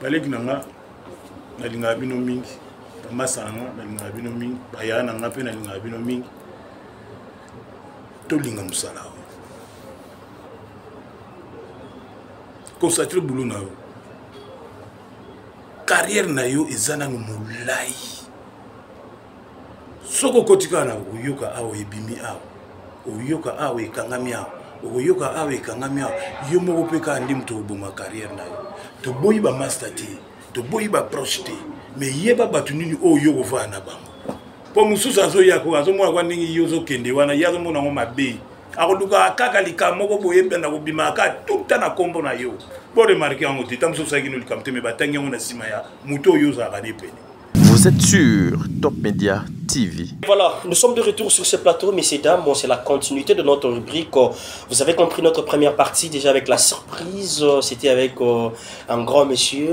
Baleki na nga, nalingaka bino mingi. Bamasa na nga, nalingaka bino mingi. Bayaya na nga mpe nalingaka bino mingi. Tolinga mosala oyo. Consacre boulot na yo. Carrière na yo eza nanu molai. Soki okoti kaka na okoyoka awa ebimi awa, oyoka awa ekangami awa, okoyoka awa ekangami awa, yo moko mpe kaka nde moto okoboma carrière na yo. Toboyi ba master te, toboyi ba proche te, mais yeba bato nini oyo yo okovanda na bango. Mpo mosusu azoya ko azomona kwa ndenge yo ozokende wana, ye azomona yango mabe, akolukaka kaka likambo moko boye ebanda kobimaka kaka tout na nkombo na yo. Bo remarke yango te, ntango mosusu osalaki no likambo te, mais batangi yango na nsima ya moto oyo ozalaka ne pene. Vous êtes sur Top Media TV. Voilà, nous sommes de retour sur ce plateau, messieurs, dames. Bon, c'est la continuité de notre rubrique. Vous avez compris notre première partie déjà avec la surprise. C'était avec un grand monsieur,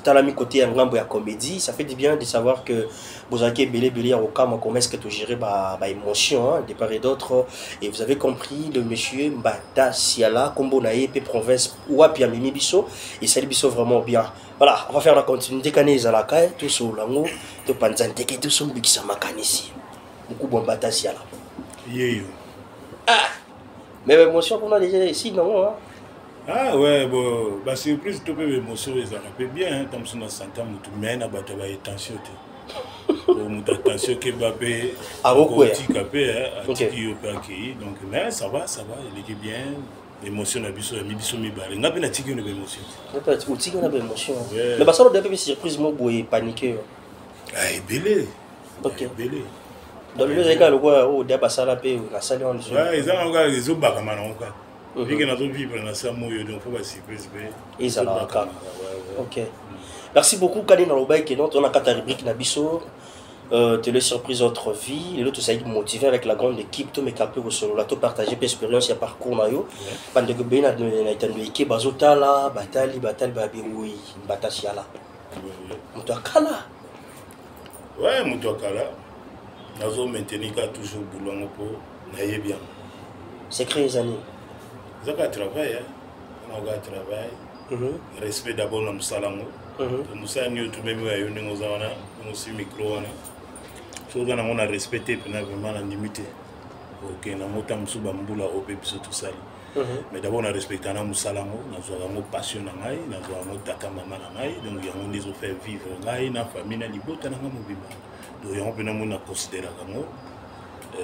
Talami côté un grand boy à comédie. Ça fait du bien de savoir que vous avez belé belé au cas, comment est-ce que tu gères ba émotion, hein, de part et d'autre. Et vous avez compris le monsieur Mbata Siala, Kombo na ye, pe province Wapi amemi biso, et ça biso vraiment bien. Voilà, on va faire la continuité kane ezalaka tosolola yango topanza nteke tosombikisa makanisi mokubwa Mbata Siala. Yeyo. Ah, mais émotion kuna déjà ici nango hein. Ah ouais, bon, ba surprise to pe émotion ezalaka pe bien hein, comme na santa mutu mais na bato ba tension te. Po mutu attention keba pe akotika pe atiki yo pe akei donc mais ça va, ça va, eleki bien. Émotion na biso ya biso mibale nga mpe natiki yo na baémotion. Otiki na baémotion, mais basala oda mpe surprise mo boye panique yo. Ah, ebele. Ebele. Donc lelo ezali kaka lokola oyo oda basala mpe nasali wana lisusu. Eza nango kaka ezobakama nango kaka vike nazovivre na sa moyo, donc fo basurprise mpe ezalaka kaka. Ok, merci beaucoup. Kani nalobaki ke non, toza na kati ya rubrique na biso Télé Surprise Autre Vie. Lelo tozalaki motivé avec la grande équipe, tomeka mpe kosolola, topartage mpe expérience ya parcours na yo. Bandeko ebele na etando eke bazotala, batali batali babi woi Mbata Siala moto akala. Ouais, moto akala, nazo maintenir ka toujours boulot yango mpo nayebi yango. Secret eza nini? Eza kaka travail, kaka travail, respect d'abord na mosala yango. Mosala nini otumemi oyo yo ndenge oza wana, osi micro wana, soki oza nango na respect te mpena vraiment nandimi te okende yango. Ntango mosusu bambula oyo mpe biso tosali, mais d'abord na respecta na mosala yango, nazwaka yango passion na ngai, nazwaka yango tata mama na ngai, donc yango nde ezofaire vivre ngai na famille na libota na ngai mobimba. Donc yango mpena moi na considéraka yango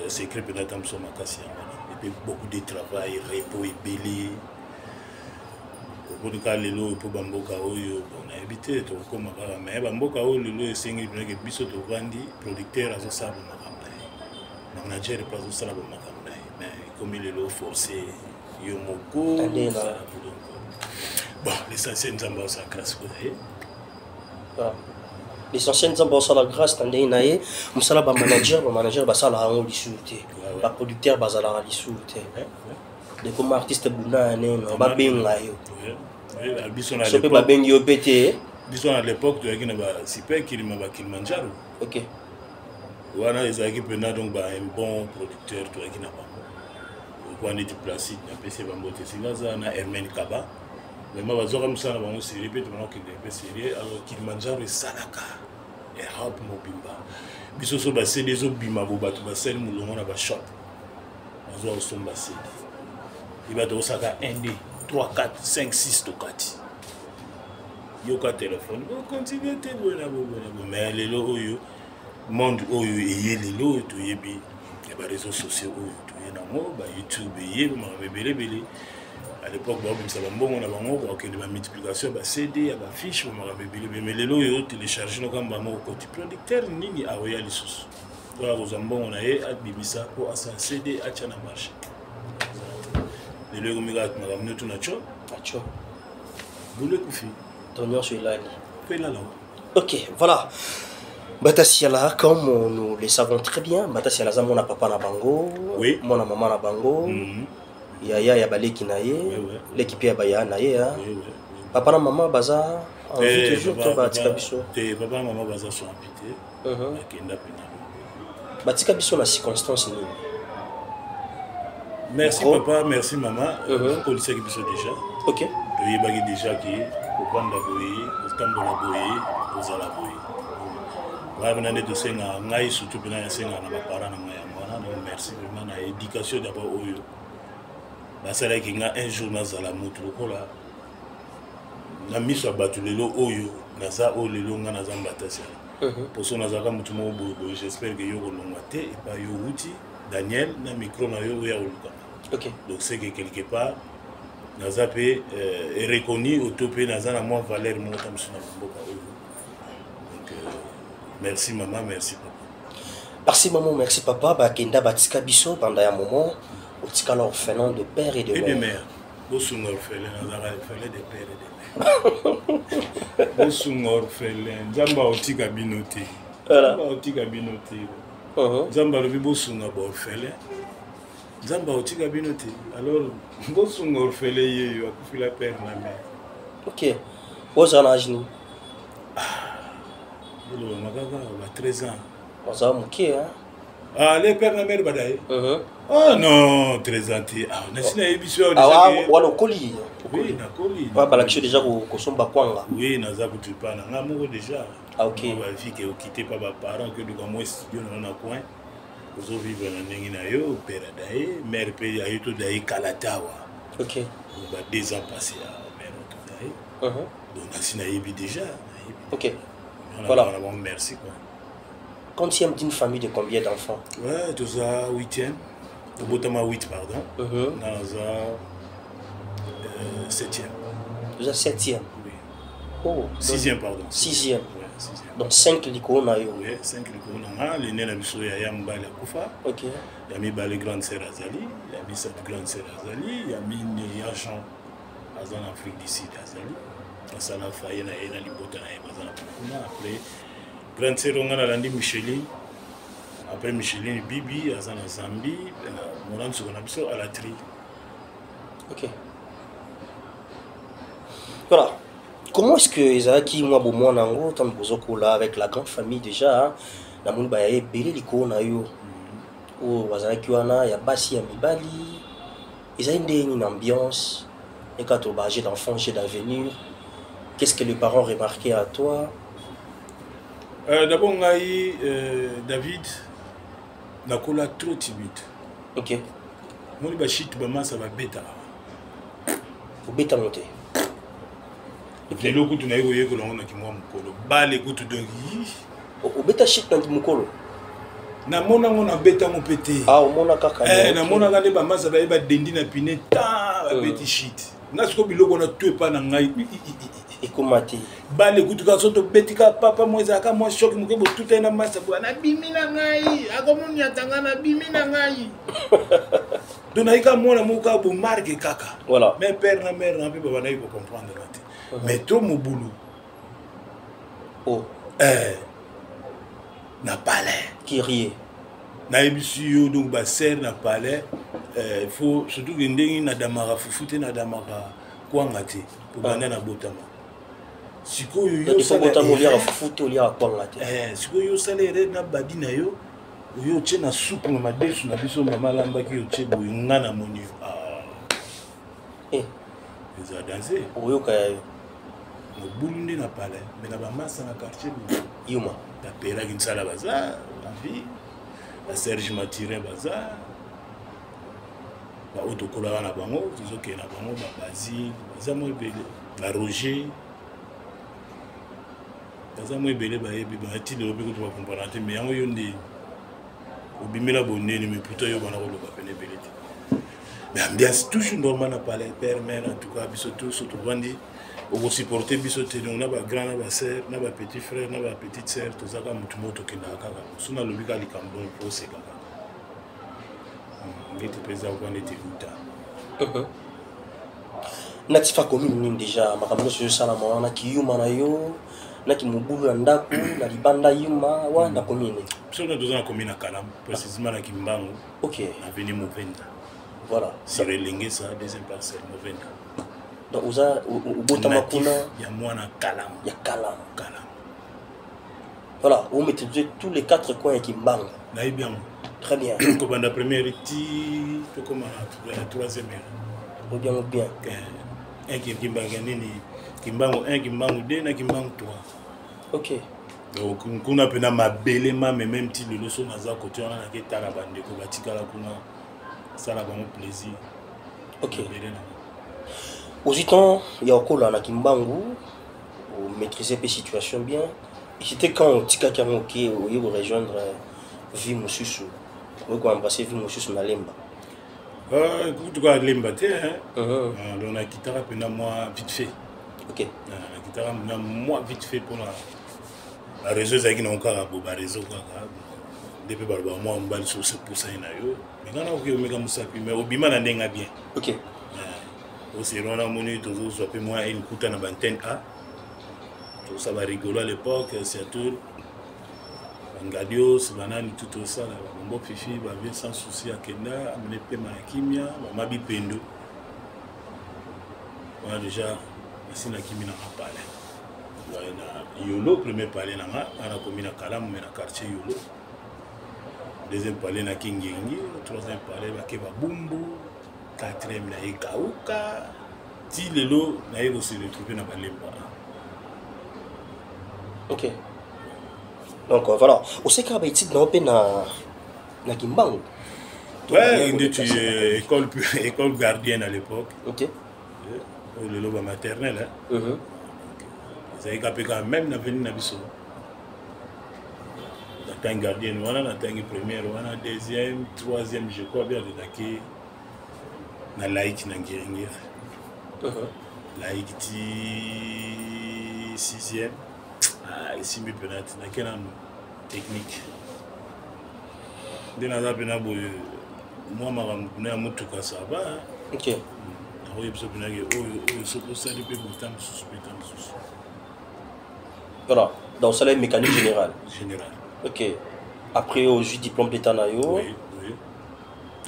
secret mpena ata mosusu makasi yango wana. Et puis beaucoup de travail, repos ebele. Okoni kaka lelo oyo mpo bamboka oyo, bon, nayebi te tokokóma kaka, mais bamboka oyo lelo esengi mpena ke biso tovandi, producteur azosala bamakambo na ye, manager mpe azosala bamakambo na ye, mais ekomi lelo forcé yo moko. Bon, l'essentiel Nzambe azosala grâce koya ye. L'essentiel Nzambe osala grâce na ndenge na ye. Mosala bamanager basalaka yango lisusu te, baproducteur bazalaka lisusu te. Dekoma artiste bunda ya neno babenga yo so mpe babengi yo mpe te. Biso na l'époque toyaki na basipe Kilima, bakilimanjaro. Wana ezalaki mpena donc ba un bon producteur toyaki na bango okwa neti Placide, napesi bango te singa aza na Hermaine Kaba, vraiment bazwaka mosala na bango sérieux mpe tobana kokende mpe sérieux. Alors Kilimanjaro esalaka Europe mobimba, biso so baCD ezobima bo bato basali molongo na bashop, bazwa kosomba CD e bato kosaka 1 2 3 4 5 6 tokati yoka telefone bokontinue te boye na boye na boye. Mais lelo oyo monde oyo eye, lelo oyo toyebi ya baréseau sociaux oyo toye nango, bayoutube eye, makambo ebele ebele. À l'époque baobimisa bambongo na bango, bakokende bamultiplication ya baCD ya bafiche, bamakambo ebele ebele. Mais lelo oyo télécharge nokamba moko koti, producteur nini aoya lisusu oyo akozwa mbongo na ye abimisa mpo asala CD atya na marché? Lelo ekomi kaka makambo nyonso na tio acho bolo ekufi. To nyonso elali. Mpe elala. Ok, voilà. Mbata Siala, comme nous le savons très bien, Mbata Siala aza mwana papa na bango, mwana mama na bango, yaya ya baleki na ye, leki mpe ya baya na ye. Papa na mama baza en vie toujours to batika biso? Te, papa na mama baza so en vie te, bakenda mpena. Batika biso na circonstance nini? Merci papa, merci mama, bakolisaki biso déjà. Toyebaki déjà ke Kovanda boye, kotambola boye, kozala boye. Ngai mpena nde tosengaka, ngai surtout mpena nasengaka na baparent na ngai yango wana. Donc merci vraiment na éducation d'abord oyo basalaki nga, un jour nazala motu lokola na miso ya bato lelo oyo naza, oyo lelo nga naza mbatasiala. Poso nazalaka motu moko boyeboye. J'espère que yo kolongwa te epai yo wuti, Daniel, na micro na yo oyo ya kolukanga. Donc c'est que quelque part naza mpe reconnu oto mpe naza na mwa valeur moko ta mosusu na bamboka oyo. Donc merci mama, merci papa. Merci maman, merci papa. Bakenda, batika biso pendant un moment, otikala orphelin de père et de et mère. De mère. Bosunga orphelin, nazalaka orphelin de père et de mère. Bosunga orphelin, Nzambe aotika bino te. Nzambe aotika bino te. Nzambe alobi bosunga baorphelin, Nzambe aotika bino te. Alors bosunga orphelin, yeyo akufila père na mère. Ok, ozala na age nini? Bolobama kaka ba 13 ans. Ozala moke, hein? Ah, le père na mère bada ye. Ah non, 13 ans te. Ah, nasi nayebi so. Wana okoli? Oui, nakoli. Balakisi déjà kosomba kwanga? Oui, naza kutu pa na nga moko déjà. Ah, ok. Bavie ke okite pa baparent, okeluka mwa studio na na coin, ozovivre na ndenge na yo. Père adaye, mère mpe aye, todaye kala te awa. Ba 2 ans passé ya mère todaye. Donc nasi nayebi déjà, nayebi. Ok, voilà. Na bango merci quoi. Quantième d'une famille de combien d'enfants? Ouais, toza huitième, tobotama 8, pardon. Nga naza septième. Toza septième? Oui. Oh. Sixième, pardon. Sixième. Ouais, sixième. Donc 5 likolo na yo? Oui, 5 likolo na nga. L'aîné na biso ya mobali akufa. Ya mibale, grande sœur azali. Ya misato, grande sœur azali. Ya mine, ya Jean, aza na Afrique du Sud, azali, asala faye na ye na libota na ye, baza na kuna. Après grande sœur nga nalandi Micheline, après Micheline, Bibi aza na Zambie, mona nsuka na biso Alatri. Ok, voilà. Comment est-ce que ezalaki mwa bomwana yango ntango bozokola avec la grande famille déjà? Namoni baya ebele likolo na yo oyo bazalaki wana, ya basi, ya mibali. Ezali ndenge nini ambiance eka toba jeu d'enfant, jeu d'avenir? Qu'est-ce que les parents remarquaient à toi? D'abord ngai, David, nakola trop timide. Moni bashite, bamasa babetaka. Obetango te? Lelo kutu naye koyekola yango na kimwa mokolo bale kutu, donc. Obeta shit na mokolo? Namonango, nabetango mpe te. Ah, omona kaka? Eh, namonaka nde bamasa baye, badendi na pine ta, babeti shit. Nga sikoyo biloko na tu epa na ngai. Ekoma te. Bale kutu kaka so tobeti kaka, papa mo ezalaka mwa choc moke, botuta na masa boya, nabimi na ngai, akomoniata ngai, nabimi na ngai. Donc nayi kaka mwana moko kaka bomarke kaka. Mais père na mère na mpe babandaki kocomprendre nga te, mais to mobulu. Oh. Eh, na palais. Kyrie. Nayebisi yo, donc basere na palais, faut surtout ke ndenge nadamaka fufu te, nadamaka kwanga te, kobanda na botama. Sikoyo yo oliaka fufu te, oliaka kwanga te? Sikoyo yo osala erreur na badi na yo, oyo otie na supu na madesu na biso, mama alambaki, otie boye, nga namoni yo. Eh. Eza danse. Oyoka ya yo. Mobulu nde na palais, mais na bamasa na quartier. Yuma. Bapelaki nsala, baza na vie, baserge Maturin, baza baoyo tokolaka na bango, tozokende na bango, babasile baza mo ebele, baroger baza mo ebele, bayebi bati lelo mpe kutu bakomprendre te. Mais yango yo nde obimela bonene, mais pourtant yo bana koloba pene ebele te. Mais ambiance toujours normal na palais, père, mère, en tout cas biso tous tovandi, okosupporte biso te. Donc na bagrand, na basœur, na bapetit frère, na bapetite sœur, tozaka motu moko, tokendaka kaka. So nalobi kaka likambo mpo oseka kaka ndeti mpe eza kwa neti luta. Natifa commune nini déjà? Makambo nyonso ezosalama wana, kiyuma na yo, naki mobulu na ndako, na libanda, yuma wana na commune? Biso na toza na commune na Kalamu, précisément na Kimbangu. Avenue Movenda. Sur Elengesa, deuxième parcelle, Movenda. Donc oza obotama kuna? Ya mwana Kalamu. Ya Kalamu. Kalamu. Voilà, omaîtrise tous les quatre coins ya Kimbangu? Nayebi yango. Très bien. Kobanda première ti tokóma na troisième. Oyebi yango bien. Kimbangu nini? Kimbangu 1, Kimbangu 2 na Kimbangu 3. Ok. Donc kuna mpena mabele mame, même ti lelo so naza kote wana, naketala bandeko batikala kuna, sala bango plaisir. Ok. Mabele na Ozwi temps ya kokola na Kimbangu, omaîtrise mpe situation bien. Et c'était quand otikaki yango, oke oye korejoindre vie mosusu, oye koembrasse vie mosusu na Lemba? Kutuka Lemba te, hein. Donc nakitaka mpena mwa vite fait. Nakitaka mpena mwa vite fait mpona baréseau ezalaki nango kaka bo baréseau kaka nde mpe balobaka mwa mobali so osepusani na yo, mais nga nakoki omeka mosapi, mais obima na ndenge bien. Oseri wana omoni tozozwa mpe mwa nkuta na bantene a tosala barigolo à l'époque, surtout bangadios banani tu tosala babombo fifi bavie sans souci, akenda amene pema na kimia, bamabi pendo wana déjà asi nakimi nanga palais na Yolo. Premier palais nanga wana nakomi na Kalamu, mais na quartier Yolo. Deuxième palais na Kingengi, troisième palais bake Babumbu, quatrième na ye Kauka, ti lelo naye kose retrouve na Balemba. Ok, donc voilà, oseka baétude na yo mpe na Kimbangu? Ouais, ndeti école gardienne à l'époque. Oyo lelo bamaternelle. Ezalaki mpe quand même na veni na biso. Natangi gardienne wana, natangi première wana, deuxième, troisième, je crois bien alendaki na laïque na Ngiringiri. Laïque ti sixième. Ah, esimbi mpena ti nake nanu technique nde naza mpena boye, mwa makambo mpena ya motuka, ça va. Nakoyebi biso mpenake oyo oyo soki osali mpe bota mosusu mpe ta mosusu. Voilà, donc ça mécanique générale. Général. Ok, après ozwi diplôme d'état na yo? Oui.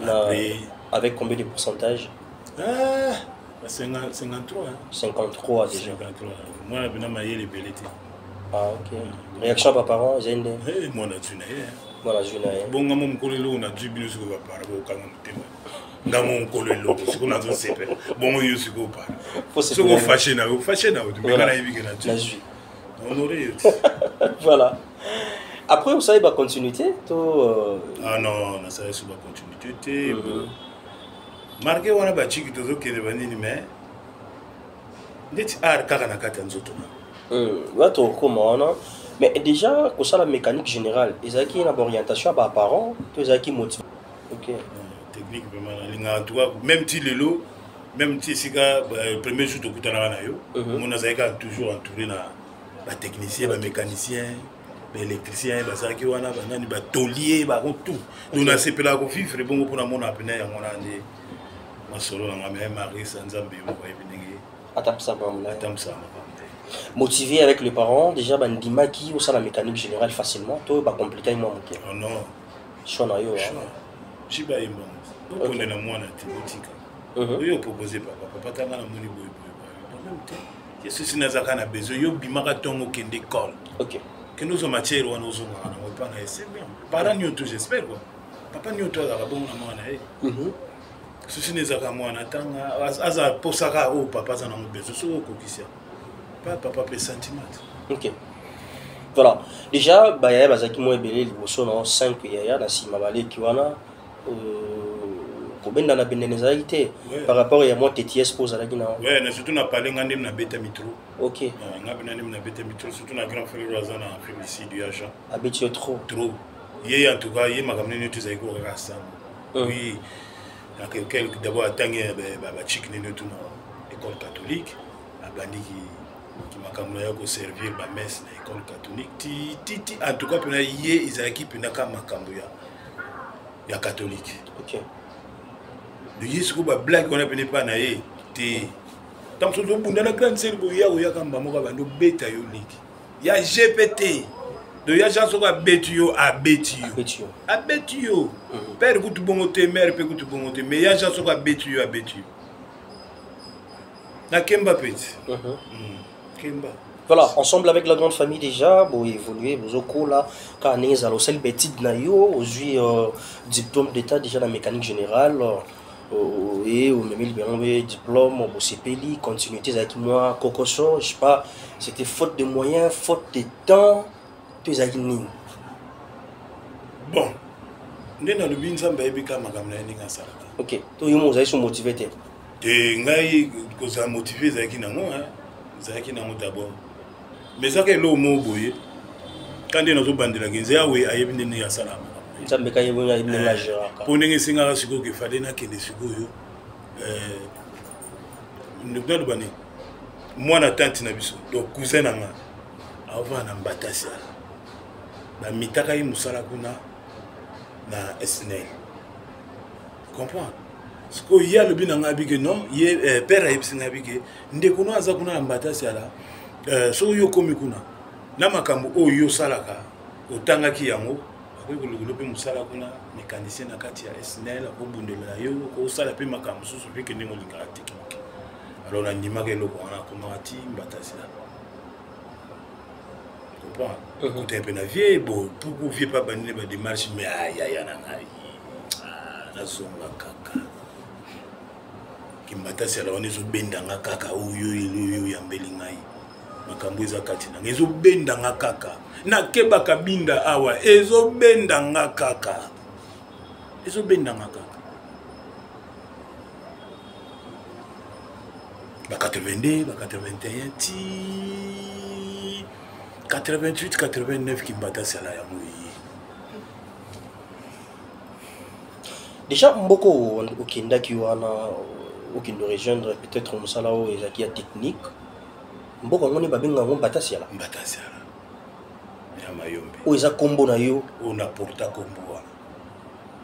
Na, Après, avec combien de pourcentage? Ah, 50, 53, hein. 53 déjà? 53. Mwana mpena mayele ebele te. Ah ok, réaction ya baparent ezali nde? Eh, mwana zwi na ye. Mwana zwi na ye. Bonga mo mokolo eloko nazwi bino sikoyo bapara bokanga motema. Nga mo mokolo eloko sikoyo nazosepela bongo, yo sikoyo para soki ofâcher na yo, ofâcher na yo te, nga nayebi ke nazwi. Nazwi. Honore yo te. Voilà, après osali bacontinuité to Ah non, nasali so bacontinuité te. Marke wana baciki tozokende banini, mais ndeti art kaka na kati ya nzoto na. Wana tokokóma wana, mais déjà kosala mécanique générale ezalaki na baorientation ya baparent to ezalaki motive? Ok. Technique vraiment nalingaka, en tout cas même ti lelo, même ti esika premier jour tokutanaka na yo, mo nazalaki kaka toujours entouré na batechnicien, bamécanicien, baélectricien bazalaki wana, banani, batôlier, bango tout. Donc nasepelaka kovivre bongo mpona mona pene yango wana nde masolo nanga. Mais marisa Nzambe moko ayebi ndenge atambisa makambo na ye. Atambisaka makambo te. Motivé avec les parents déjà, bandimaki osala mécanique générale facilement to bacompliquaki mwa moke? Oh non. Choix na yo? Choix jiba ye mbongo oponde na mwana te, otika oyo opropose papa, papa tanga namoni boye boye boye, problème te, ye sosi nazalaka na besoin yo bimaka ntongo okende école. Kende ozwa matière wana, ozongaka nango epa na ye, c'est bien. Parent nyonso, j'espère quoi, papa nyonso azalaka bongo na mwana ye. Sosi na ezalaka mwana ntanga aza posaka oyo papa aza nango besoin, soki okokisia pa papa mpe sentiment. Ok, voilà, déjà bayaya bazalaki mwa ebele liboso na 5 yaya, na nsima baleki wana, kobendana bendene ezalaki te par rapport ya mwa tts mpo ozalaki na? Ouais, na surtout na pale nga ndemi nabetami trop. Nga mpena ndemi nabetami trop, surtout na grand frère oyo aza na Afrique du Sud, ya Jean. Abeti yo trop? Trop. Ye en tout cas, ye makambo nini to ezalaki kokaka sango. Oui, quelque d'abord atangi bachike nini tu na école catholique, abandiki makambo na ye koservir bamesse na école catholique ti ti ti. En tout cas mpena ye ezalaki mpena ka makambo ya catholique. Donc ye sikoyo bablague wana pene epa na ye te. Ntango soki obunda na grande sœur boye, ya koyaka mba moko abandi obeta yo liki ya gpt. Donc ya Jean soki abeti yo, abeti yo. Abeti yo. Abeti yo. Père kutu bongo te, mère mpe kutu bongo te, mais ya Jean soki abeti yo, abeti yo na kemba peti. Kemba. Voilà, ensemble avec la grande famille déjà, bon, évoluer, bozokola kaka ndenge ezala, osali baétude na yo, ozwi diplôme d'état déjà na mécanique générale. Oye, omemeli bango mpe diplôme, bosepeli, continuité ezalaki mwa kokoso, je sais pas, c'était faute de moyens, faute de temps, to ezalaki nini? Bon, nde nalobi, Nzambe ayebi kaka makambo na ye ndenge asalaka. Ok, to yo mo ozali so motivé te? Te, ngai kozala motivé ezalaki nango, ezalaki nango d'abord, mais ezaka eloko moko boye ka nde nazobandelaka nze awe, ayebi nde ndenge asalaka makambo. Nzambe ka yebi, ayebi ndenge agéraka. Mpo ndenge esengaka sikoyo ke fallait nakende sikoyo, naloba nini, mwana tante na biso, donc cousin na nga, avanda na Mbatasi ala, bamitaka ye mosala kuna na SNEL, comprendre? Sikoyo ye alobi na ngai abike non, ye père ayebisi ngai abike ndeko no aza kuna na Mbatasi ala, soki yo okomi kuna na makambo oyo yo osalaka, otangaki yango, akoki kolokolo mpe mosala kuna, mécanicien na kati ya SNEL, akobundela yo, okosala mpe makambo mosusu mpe kende olingaka technique. Alors nandimaka eloko wana, akomaka ti Mbatasi la, comprendre? Kuta mpe na vie bo puku vie mpe abandini badémarche, mais ayaya na ngai nazonga kaka Kimbatasi ala wana, ezobendanga kaka oyo oyo oyambeli ngai, makambo eza kati na ngai, ezobendanga kaka, nakebaka binda awa, ezobendanga kaka, ezobendanga kaka. Ba 82, ba 81, ti 88, 89, Kimbatasi ala yango ye. Déjà mboka okendaki wana, okende rejoindre peut-être mosala oyo ezalaki ya technique, mboka yango nde babenga yango Mbatasiala? Mbatasiala ya Mayombe. Oyo eza nkombo na yo? Oyo na porta nkombo wana.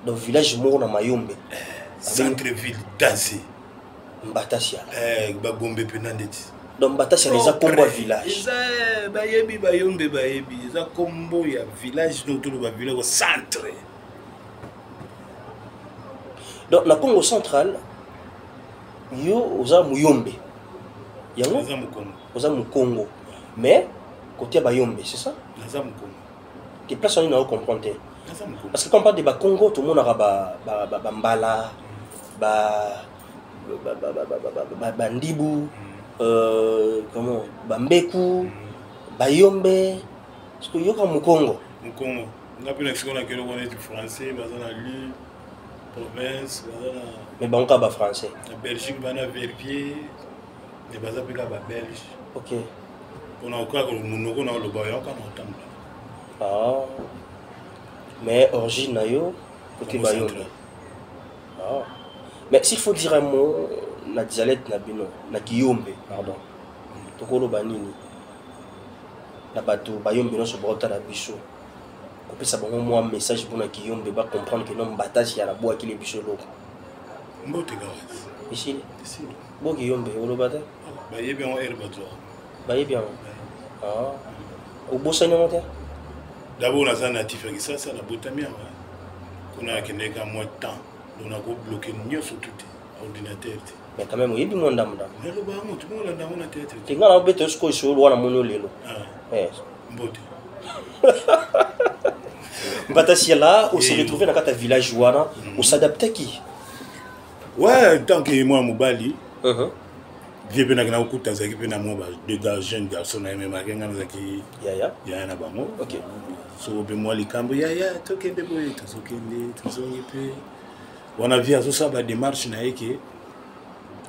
Donc village moko na Mayombe. Centre ville danse. Mbatasiala. Bagombe mpena ndeti. Donc Mbatasiala eza nkombo ya village? Eza, bayebi, Bayombe bayebi, eza nkombo ya village, donc toloba village centre. Donc na Congo Central, yo oza Muyombe yango? Eza Mokongo. Oza Mokongo, mais côté ya Bayombe, c'est ça? Naza Mokongo. Te, place wana nao comprendre te. Naza Mokongo. Parce que quand on parle de Bakongo, tomonaka Bambala, Bandibu, comment, Bambeku, Bayombe, parce que yoka Mokongo. Mokongo, nga mpe na sikoyo nakeli oko neti français, baza na Lille province, baza na Mais bango kaka bafrançais. Na Belgique bana Verviers, mais baza mpe kaka babelge. Mpona kaka monoko na oloba yango kaka na otambola. Ah. Mais origine na yo côté Bayombe. Ah. Mais s'il faut dire un mot na dialecte na bino, na kiyombe, pardon, tokoloba nini na bato Bayombe nyonso baotala biso, kopesa bango mwa message mpona kiyombe, bacomprendre ke no Mbatasi ya nabwakili biso eloko? Mbote kaka. Esili? Esili. Bo kiyombe oloba te? Bayebi yango ere bato. Bayebi yango. Ah. Obosani yango te? D'abord naza natif ya Kisasa, nabotami awa, kuna nakendeki ka mwa temps, donc nakobloke nyonso tu te, ordinateur te. Mais quand même oyebi mwa ndambo ndambo. Naloba yango, tokolanda yango na théâtre. Te, nga na obeta sikoyo solo wana, moni lelo. Ah. Eh. Mbote. Mbatasiala, ose retrouvé na kati ya village wana, osadaptaki? Ouais, tant que mwana mobali, vie mpe nakenda kokuta, azalaki mpe na mwa ba deux gars, jeune garçon na ye, memaki nga, nazalaki yaya. Yaya na bango. Soko mpe mwa likambo, yaya, tokende boye, tozokende, tozongi mpe wana, vie azosala badémarche na ye ke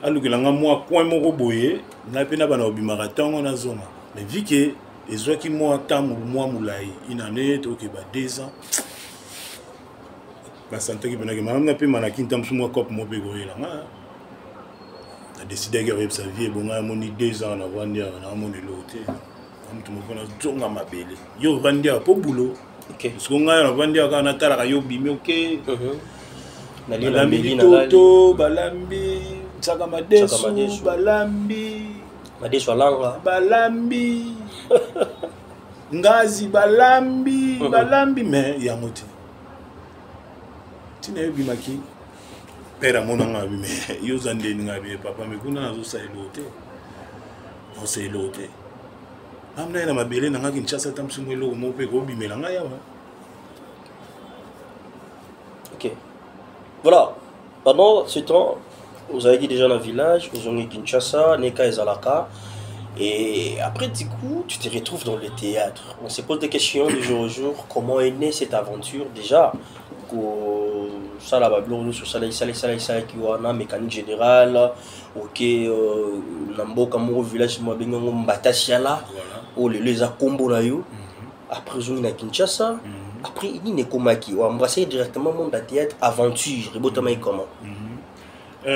alukela nga mwa coin moko boye, ngai mpe na bana obimaka ntango nazonga. Mais vu ke ezwaki mwa ntango mwa molai, une année, tokeba 2 ans, basantaki mpenaki malamu na mpe manaki nta mosu mwa cope moko mpe koyela nga, na décidaki akoyebisa vie ebonga, amoni 2 ans navandi awa, naamoni eloko te, na motu moko nazonga mabele, yo ovandi awa mpo bulo. Siko ngai navandi awa kaka, natalaka yo obimi, oke. Nalie na balambi mbeli, nalali. Litoto balambi, nsaka madesu. Nsaka madesu. Balambi. Madesu alanga. Balambi ngazi, balambi, balambi, mais yango te ntina yo ebimaki. Père amonanga abi: "Mais yo oza ndeni?" Ngai abi: "Papa, me kuna nazosala eloko te, nazosala eloko te, ngai na ye na mabele na ngai Kinshasa, ata mosu mo eloko moko mpe ekobimela ngai awa." Ok, voilà. Pendant ce temps, vous avez dit déjà dans le village, vous avez Kinshasa, Neka et Zalaka. Et après, du coup, tu te retrouves dans le théâtre. On se pose des questions de jour au jour. Comment est née cette aventure déjà? Sala babiloko nyonso osala esala esala esalaki wana mécanique générale, ok, na mboka moko, village moko abengi yango Mbatasiala, oyo lelo eza nkombo na yo. Après ozongi na Kinshasa. Après nini ekomaki oembrasser directement monde ya théâtre? Aventure ebotamaki comment?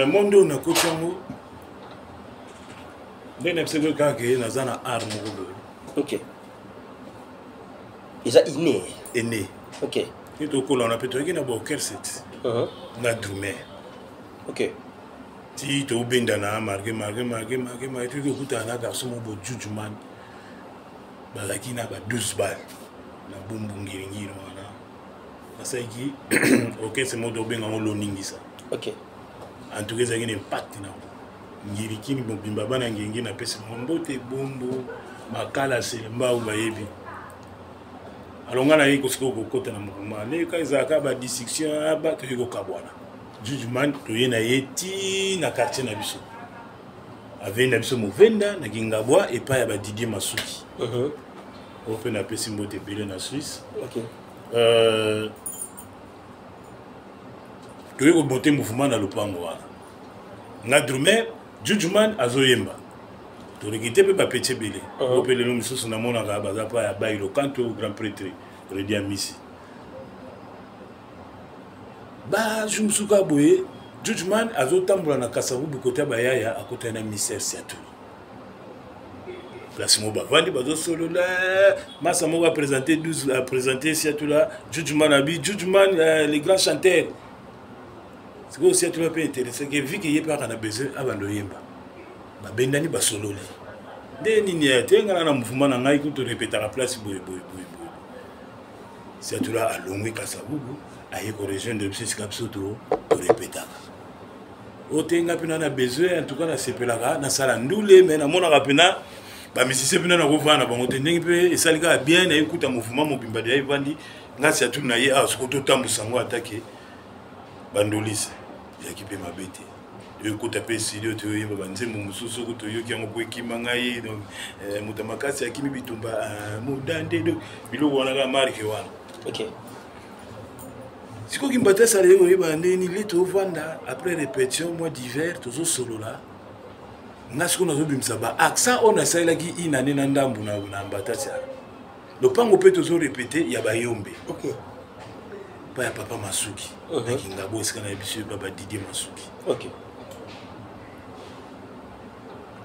Monde oyo nakoti yango ndenge na biso kaka ke naza na art moko boye. Ok, eza inné. Inné. Te tokola wana mpe toyaki na baorchestre na drummer. Ti tobendana marke marke marke marke marke, toki okutana na garçon moko bo Jujuman, bazalaki na ba 12 bal na Bumbu, Ngiringiri wana. Basalaki orchestre moko tobenga yango Loningisa. En tout cas ezalaki na impact nango Ngirikini mobimba. Bana Ngiringiri, napesi bango mbote. Bumbu, Makala, Selembao bayebi. Alors ngai naye kosikoyo kokota na mouvement ndenge kaka ezalaka badissection aba toyei kokabwana. Jujuman toye na ye ti na quartier na biso, avenue na biso Movenda na Kingabwa, epai ya baDidier Masuki oyo mpe napesi mbote ebele na Suisse. Toyei komonter mouvement na lopango wana, nga drummer, Jujuman azoyemba, toleki te mpe bapeti ebele. Oyo mpe lelo misusu namonaka baza pa ya Bailo Kanto, grand prêtre Redi Amisi. Bajour mosusu kaka boye, Jujuman azotambola na Kasavubu kota bayaya, akotani na Mister Siatula, place moko bavandi bazosolola. Masa moko aprésente 12, aprésente Siatula. Jujuman abi Jujuman, le grand chanteur. Sikoyo Siatula mpe intéressé ke vu ke ye mpe aka na besoin abanda oyemba, babendani, basololi nde nini ya te. Ngai na mouvement na ngai kutu répétaka place boye boye boye boye. Siatula alongwi Kasavubu, aye korejoindre biso esika biso torépétaka. Oyo te ngai mpena na besoin, en tout cas nasepelaka nasala ndule, mais namonaka mpena bamusicien mpena nakovanda na bango te. Ndenge mpe esali kaka bien, naye kuta mouvement mobimba deya evandi. Ngai Siatula na ye awa, sikoyo totambusa yango atake bandolise eyaki mpe mabe te. Toyokota mpe studio, toyoyemba banzembo mosusu. Soki toyoki yango po ekima ngai, donc moto ya makasi akimi bitumba, modande, donc biloko wana kaka marke wana. Sikoki mbata asala ye oyebana ndenge nini le tovanda après répétition, mois d'hiver, tozosolola. Nga sikoyo nazobimisa ba accent oyo nasalelaki inane na ndambu na Mbatasi lopango mpe tozorépéter ya Bayombe pa ya papa Masuki na Kingabo, esika na biso baba Didier Masuki.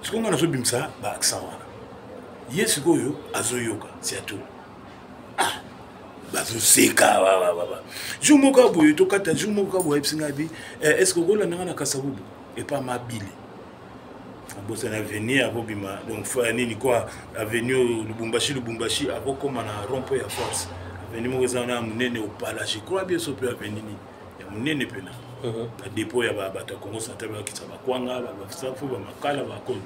Sikoyo nga nazobimisa ba accent wana, ye sikoyo azoyoka surtout. Ah, bazoseka. Jour moko boye tokata, jour moko boye ayebisi ngai bi est ce que okolanda nga na Kasavubu epa Mabile? Abosani avenue akobima, donc nini quoi, avenue Lubumbashi, Lubumbashi akokóma na rond point ya Force, avenue moko eza wana ya monene, Opala je crois bien, so mpe avenue nini ya monene mpena, badépôt ya bato ya Congo Central, bakitisa bakwanga, basafu, bamakala, bakoni.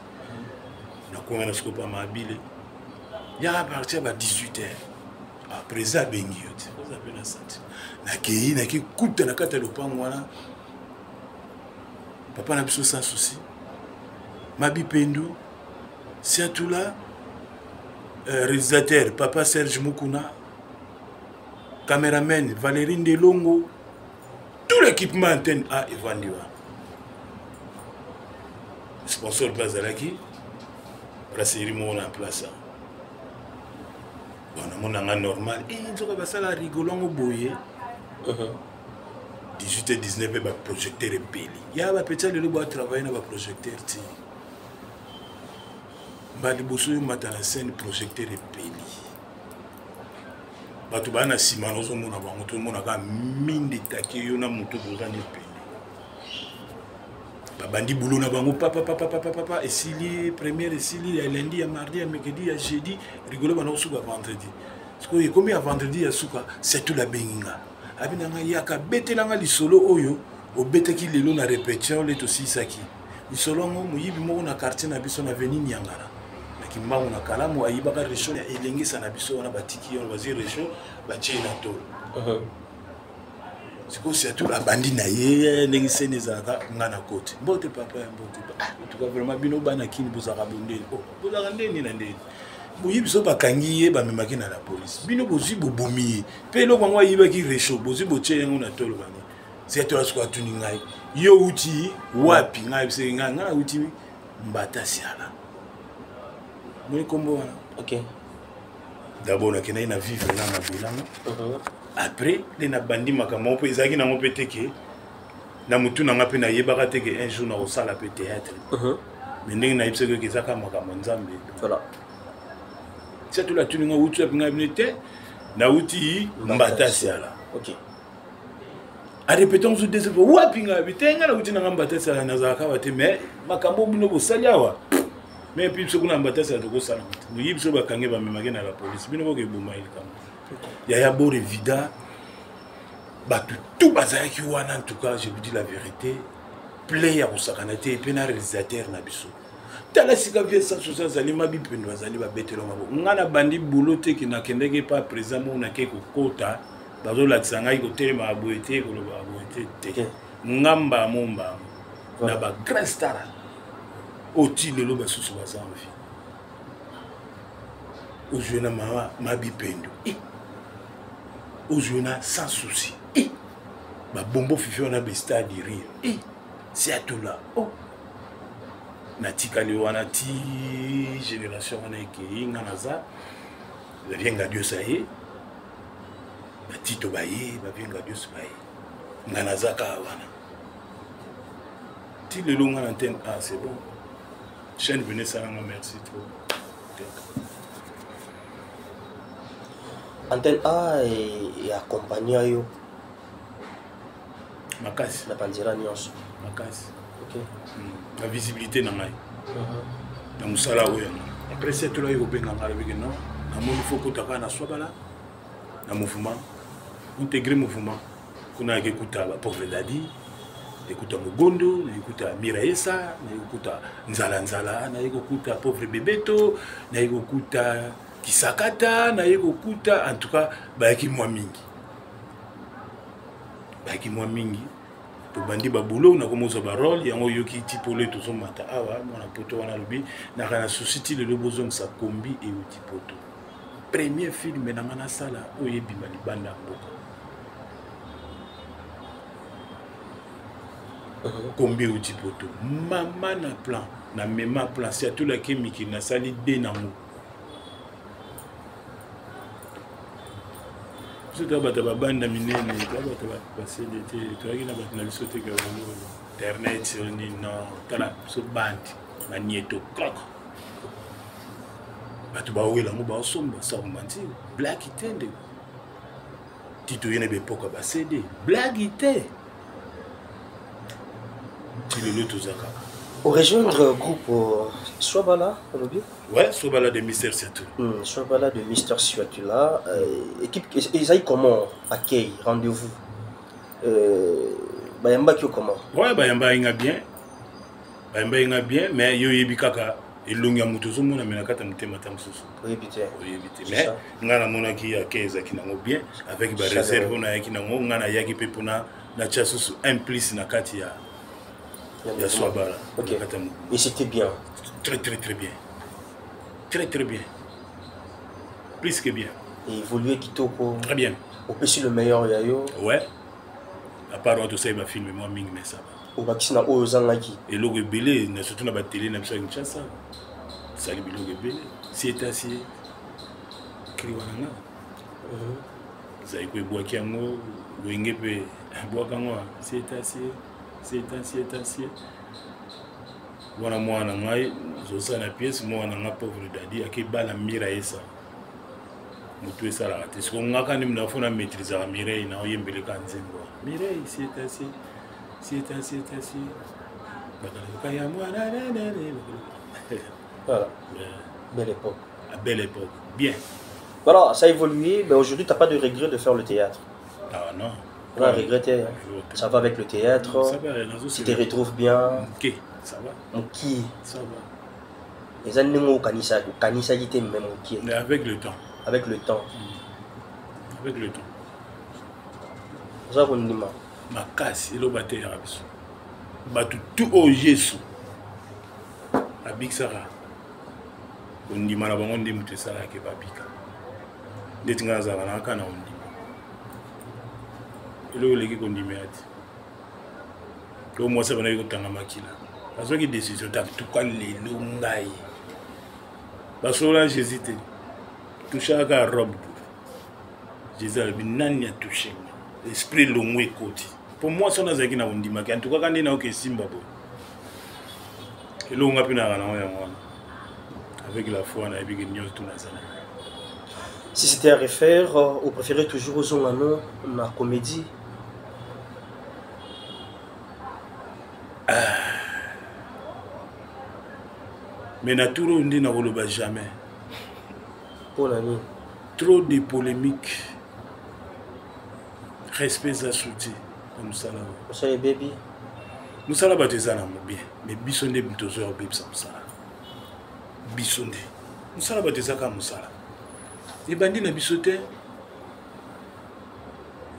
Nakonga na sikoyo pa Mabile yaka partir ya ba 18 heures. Ah, président abengi yo te, oza mpe na senti. Nakei, nakei kuta na kati ya lopango wana papa na biso Sans Souci, Mabi Pendu, Siatula, réalisateur papa Serge Mukuna, caméraman Valérie Ndelongo, tout l'équipement antenne A evandi wana. Sponsor mpe azalaki brasserie moko na place. Bon, namonanga normal, nzoka basala rigolo yango boye. 18 et 19 mpe baprojecteur epeli ya bapeti ya lelo boatravaille na baprojecteur ti mba liboso oyo mata na scène, projecteur epeli, bato baa na nsima nazomona bango, tomona kaka minde etake yo na moto boza na epeli. Babandi bulo na bango papapapapapa, esili première, esili ya lundi, ya mardi, ya mercredi, ya jeudi, rigolo bana kosuka vendredi. Sikoyo ekomi ya vendredi ya suka, surtout abengi nga, abi na ngai: "Yaka betelanga lisolo oyo obetaki lelo na répétition." Le tosilisaki lisolo yango, moyibi moko na quartier na biso na avenue Niangara na Kimbangu na Kalamu ayibaka réchaud ya elengisa na biso wana. Batiki wana, bazwi réchaud, batie na tolo. Sikoyo surtout abandi na ye ndenge sene ezalaka, nga na koti: "Mbote papa." Ya mbote. "Ah, en tout cas vraiment, bino bana Kini bozalaka bondeni. Oh, bozalaka ndeni na ndeni. Boyi biso, bakangi ye, bamemaki na la police. Bino bozwi, bobomi ye mpe eloko yango ayibaki, réchaud, bozwi, botie yango na tolo." Bani siatola sikoyo atuni ngai: "Yo uti wapi?" Ngai biseki ngai: "Ngai nauti Mbata Siala." Moni nkombo wana. D'abord nakendaki na vivre na mabelanga. Après nde nabandi makambo mpo ezalaki nango mpe teke na motu na nga mpe nayebaka te ke un jour nakosala mpe théâtre. Mais ndenge nayebisaki oke, eza kaka makambo ya Nzambe. Tia tola atuni nga: "Wuti wapi?" Ngai bino te, nauti Mbata Siala. Arépéter mosusu deux fois: "Wapi?" Ngai bi te, ngai nauti nanga Mbata Siala, nazalaka awa te. Mais makambo bino bosali awa, mais puis biso kuna Mbata Siala tokosala te. Boyi biso, bakange, bamemaki na la police. Bino boke eboma likambo yaya bore vida. Bato tout bazalaki wana. En tout cas, je vous dis la vérité, plein ya kosakana te. Mpe na réalisateur na biso, tala sika vie sans souci, azali mabi mpendo, azali babetelo mabo. Ngai nabandi bulo te ke nakendaki epa président moko, nake kokota, bazolakisa ngai kotelema boye te, koloba boye te te. Ngamba mo mbango na bagrand star oyo ti lelo basusu baza en vie. Ozwi na mama Mabi Pendo, ozwi na Sans Souci, babombo fifi wana, bestade rire Siatula. Oh, natikali wana ti génération wana ekei. Nga naza bavienga diosa ye, batito baye, bavienga dioso baye, nga naza kaka wana ti lelo. Nga na antenne. Ah, c'est bon, chaîne vene esalanga merci trop. Antenne A eaccompagna yo makasi na banzela nyonso. Makasi. Na visibilité na ngai na mosala oyo yango. Après, setolaki kobenga ngai, alobiki: "Non, namoni fo kota kaka na Swabala, na mouvement, intégrer mouvement kuna." Yaki ekuta bapauvre dadi, ekuta Mogondo, naye kokuta Miraesa, naye kokuta Nzala Nzala, naye kokuta pauvre Bebeto, naye kokuta Kisakata, naye kokuta, en tout cas bayaki mwa mingi, bayaki mwa mingi. Tobandi babulo, nakomozwa barole yango. Oyoki ti polo tozomata awa, mwana poto wana alobi naka na susi ti lelo bozongisa Kombi euti poto, premier film na nga nasala oyo ebima libanda ya mboka. Kombi euti poto, mama na plan na mema plan si atolaki mikili, nasali de nango. Biso toya bato ya babanda minene, toya bato basede te, toyaki na bato na biso te ka internet nini. Non, tala biso bandi manieto kaka, bato bawela yango, baosomba sakomanti blaki te. Ndeko, ti toye na bepoka basede blaki te, ti lelo toza kaka. Orejoindre groupe Swabala, olobi? Ouais, Swabala de Mister Siatula. Swabala de Mister Siatula. Équipe ezali comment? Accueil, rendez-vous, bayambaki yo comment? Ouais, bayambaki nga bien, bayambaki nga bien. Mais yo oyebi kaka elongi ya moto ozomona, me na kati ya motema ta mosusu oyebi te. Oyebi te. Mais ngai namonaki accueil ezalaki nango bien, avec baréserve oyo nayaki nango. Ngai nayaki mpe mpona natia susu un plus na kati ya Swabala. Ok. Et c'était bien? Très très très bien, très très bien, plus que bien. Et évolué kitoko. Très bien. Opesi le meilleur ya yo. Ouais, à part wana tosali bafilme mwa mingi, mais ça va. Obakisi na oyo ozangaki. Eloko ebele na surtout na batele na biso ya Kinshasa, tosali biloko ebele. Si etasi kri wana nga ezali ko ebwaki yango, wenge mpe ebwaka yango. Si etasi, si etasi, etasi wana, mwana na ngai ozosala na pièce, mwana na nga pauvre dadi akebala Mira esa motu esalaka te. Siko ngaka nde mna fo na maîtrisaka Mireille na oyembeleka nzembo wana Mireille si etasi, si etasi, etasi bakaloka ya mwana. Voilà. Belle époque. À belle époque, bien. Voilà, ça a évolué, mais aujourd'hui, tu n'as pas de regret de faire le théâtre? Ah non. On a regretté, hein. Ça va avec le théâtre. Ça va. Tu te retrouves bien. Ok, ça va. Moki. Ça va. Eza ndenge okanisaki, okanisaki te, mais mokie. Mais avec le temps. Avec le temps. Avec le temps. Oza kondima makasi. Eloko bateyaka biso bato tu oyo Yesu abikisaka, kondima na bango nde moto esalaka babika. Ndeti ngai nazalaka na kaka na kondima, eloko eleki kondima ya te. To mwasi abandaki kotanga makila, azwaki décision te. Tuka lelo ngai basolola Jésus te, touchaka robe. Jésus alobi: "Nani atouche nga?" Esprit elongo ekoti mpo mwasi wana azalaki na kondimaki. Antuka kaka nde nayoka esimba boye, elongo nga mpe nayaka nango yango wana, avec la foi nayebiki nyonso tu nazala. Si c'était à refaire, vous préférez toujours ozonga na comédie? Ah. Mais na tour oyo nde nakoloba jamais. Mpo na nini? Trop de polémique, respect eza suti na mosala oyo. Mosala ebebi. Mosala bato eza nango bien, mais biso nde tozoya kobebisa mosala. Biso nde mosala bato eza kaka mosala ebandi na biso te,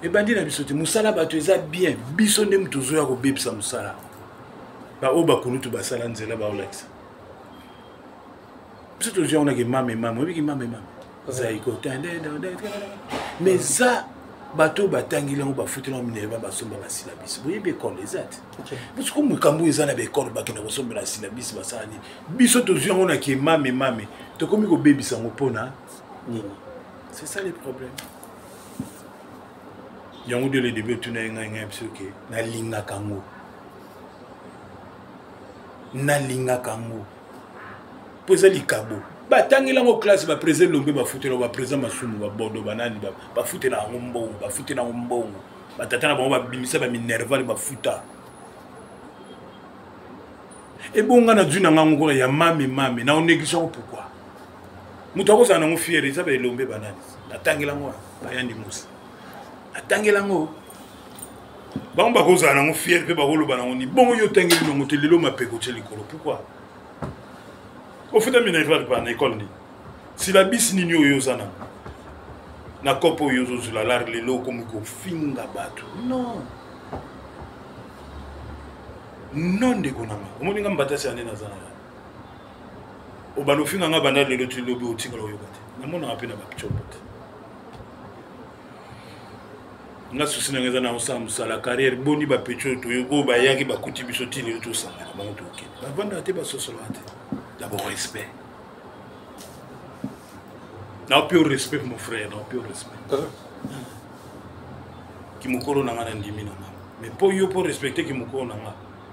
ebandi na biso te. Mosala bato eza bien, biso nde moto ozoya kobebisa mosala. Baoyo bakulutu basala nzela, baolakisa biso, tozwi yango nake mame mame, oyebiki mame mame zaiko, mais eza bato oyo batangeli yango, bafuteli yango minerva, basomba basyllabus. Boyebi ekole eza te, parce que makambo oyo eza na baekole, bakenda kosombela syllabus, basala nini. Biso tozwi yango na ke mame mame, tokomi kobebisa yango mpona nini? C'est ça le problème. Yango dès le début otuna ye ngai biso ke nalingaka yango, nalingaka yango mpo eza likabo. Batangeli yango classe, baprésident Lombe bafutela, baprésident Masumu, babodo, banani bafutela yango mbongo, bafutela yango mbongo. Batata na bango babimisa baminerval, bafuta. Ebonga na zwi na ngango kaka ya mame mame na onéglige yango. Pourquoi moto akozala nango fier? Eza baelombe, banani natangela yango, bayandi mosi atangela yango, bango bakozala nango fier mpe bakoloba nango ni bongo. Yo otangeli nango te, lelo mapeko tie likolo. Pourquoi ofuta minerval pa na ekole nini? Syllabus nini oyo oza nango na kope oyo ozozwela lare? Lelo okomi kofinga bato. Non, non, ndeko nanga, omoni nga mbatasi ya nde naza na yo, obanda ofinga nga banda lelo ti lobi, otikala oyoka te. Namonaka mpe na bacombo te. Nga susi nanga eza na osala mosala, carrière. Boni bapeti oyo toyoki, oyo bayaki bakuti biso ti lelo, tosangana bango, tokende, bavandaka te, basosolaka te. D'abord respect, na pure respect, mon frère, na pure respect. Kimokolo na nga na ndimi na nga, mais mpo yo mpo respecte kimokolo na nga,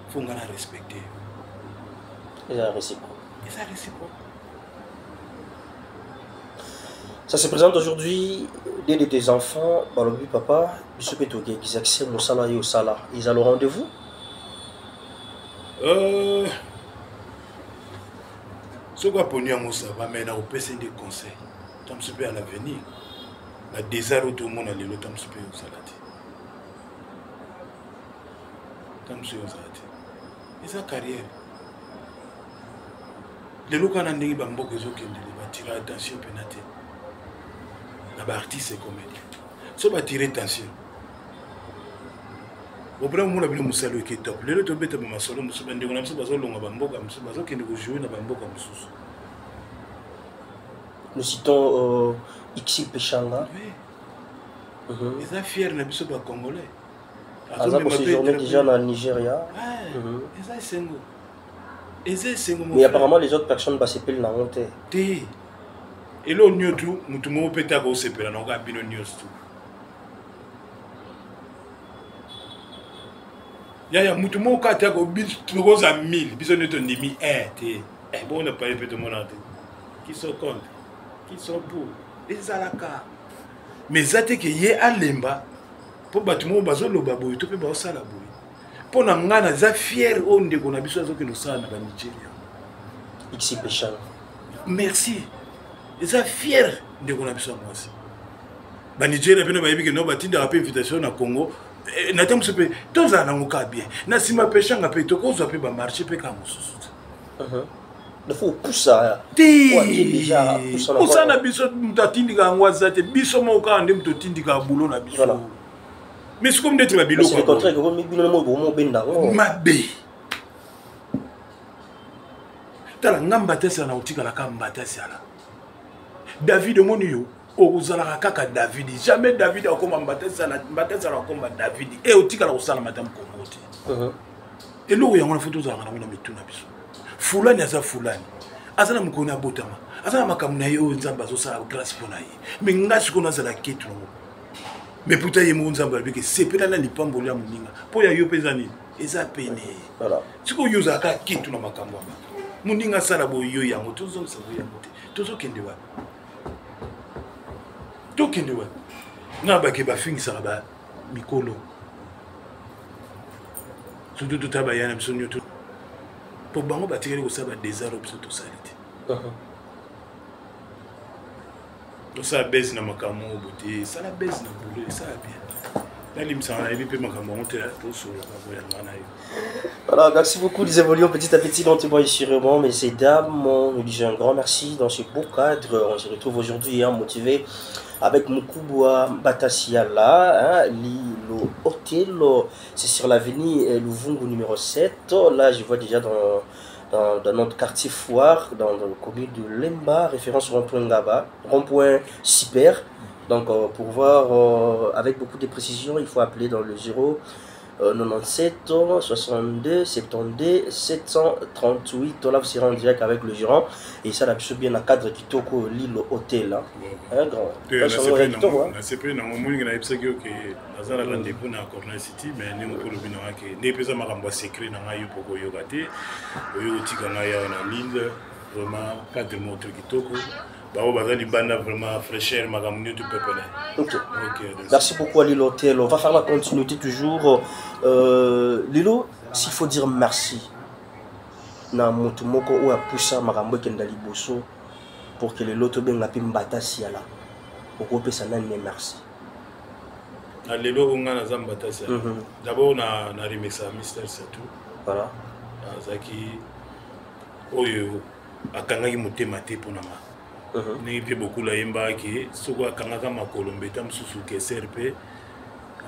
fo nga na respecte yo. Eza réciproque. Eza réciproque. Ça se présente aujourd'hui, deux de tes enfants, balobi: "Papa, biso mpe toki exercer mosala yo osala." Eza le rendez-vous? Soki aponi yango, ça va, mais nakopesa nde conseil. Ta mosu mpe à l'avenir, badésert oyo tomona lelo, ta mosu mpe ozala te, ta mosu ozala te. Eza carrière. Lelo kaka na ndenge bamboka ezokendele, batira attention mpena te na baartiste comédien. So batire attention, opena komona bino mosala eke top. Lelo tobeta bamasolo mosusu, bandeko na biso bazolonga bamboka mosusu, bazokende kojouer na bamboka mosusu. Nous citons Ixi Peshanga. Oui. Eza fier na biso bacongolais. Aza koséjourner déjà na Nigeria. Eza esengo, eza esengo. Mais apparemment les autres personnes basepeli nango te. Te, eloko nyonso, motu moko mpe te akosepela nango kaka bino nyonso tu. Yaya, motu moko kaka te, tokozwa 1000, biso nde tondimi 1 te. Bongo na paye mpe tomona te qui sont contre, qui sont pour. Ezalaka, mais eza te ke ye alemba mpo bato moko bazoloba boye to mpe baosala boye. Mpo na ngai naza fier oyo ndeko na biso azokende kosala na banigeria. Ixi Peshanga. Merci, eza fier ndeko na biso ya mwasi. Banigeria mpena bayebi ke no batindaka mpe invitation na Congo na te mosusu mpe tozala nango kaka bien na nsima. Peshanga mpe tokozwa mpe bamarché mpe kaka mosusu te. Il faut opusa. Te, mosala na biso, moto atindika yango aza te. Biso moko kaka nde moto otindikaka bulo na biso. Mais sikoyo ndeti babiloko mabe. Tala nga Mbatasiala, na otikalaka Mbatasiala. David, omoni yo ozalaka kaka David, jamais David akoma Mbatasiala, Mbatasiala akoma David. E otikala kosalama ata mokongo te. Eloko yango na fo tozalaka nango na mitu na biso. Fulani aza fulani, aza na mokolo na abotama, aza na makambo na ye oyo Nzambe azosala grâce mpo na ye. Mais nga sikoyo nazala ketu nango, mais puta ye moko Nzambe alobiki sepela na lipamboli ya moninga mpo ya yo mpe eza nini, eza pene. Sikoyo yo ozalaka ketu na makambo ya bato, moninga asala boye, yo yango tozongisa boye yango te. Tozokende wapi? Tokende wapi? Nga bake bafingisaka ba mikolo, surtout tota baya na biso nyonso, mpo bango batikali kosala badésart oyo biso tosali te. Tosala base na makambo oyo bote, esala base na boulot, esala bien. Nalimbisaka, nayebi mpe makambo yango te, tosololaka boyanga na yo. Voilà, merci beaucoup. Nous évoluons petit à petit lentement et sûrement. Mais ces dames, on nous dit un grand merci dans ce beau cadre. On se retrouve aujourd'hui, hein, motivé avec Mukubwa Mbatasiala, hein, le hôtel, c'est sur l'avenue Luvungu numéro 7. Là, je vois déjà dans notre quartier Foire, dans le commune de Lemba, référence rond-point Ngaba, rond-point Super. Donc, pour voir avec beaucoup de précision, il faut appeler dans le 0 97 62 72 738. Là, vous serez en direct avec le gérant. Et ça, là, bien la cadre Kitoko, l'île hôtel. Hein. Un grand. Nasepeli nango moningi, nayebisaki yo ke naza na rendez-vous na Corner City, mais ndenge mpo olobi nanga ke nde epesa makambo ya secret na ngai, yo mpo koyoka te, oyo kotika ngai awa na Lille. Vraiment cadre moko kitoko, bango baza libanda, vraiment fraîcheur, makambo nyonso pepele. Ok. Merci beaucoup à Lilo Hotel. On va faire la continuité toujours. Lilo, s'il faut dire merci, na motu moko oyo apusa makambo ekenda liboso pour que lelo tobenga mpe Mbatasiala, okopesa nani ne merci? Na lelo oyo ngai naza Mbatasiala, d'abord na remercier Mister Satu. Azalaki oyo akangaki motema te mpo na nga. Ndenge mpe bokula ayembaki, soki akangaka makolo mbeta mosusu keser mpe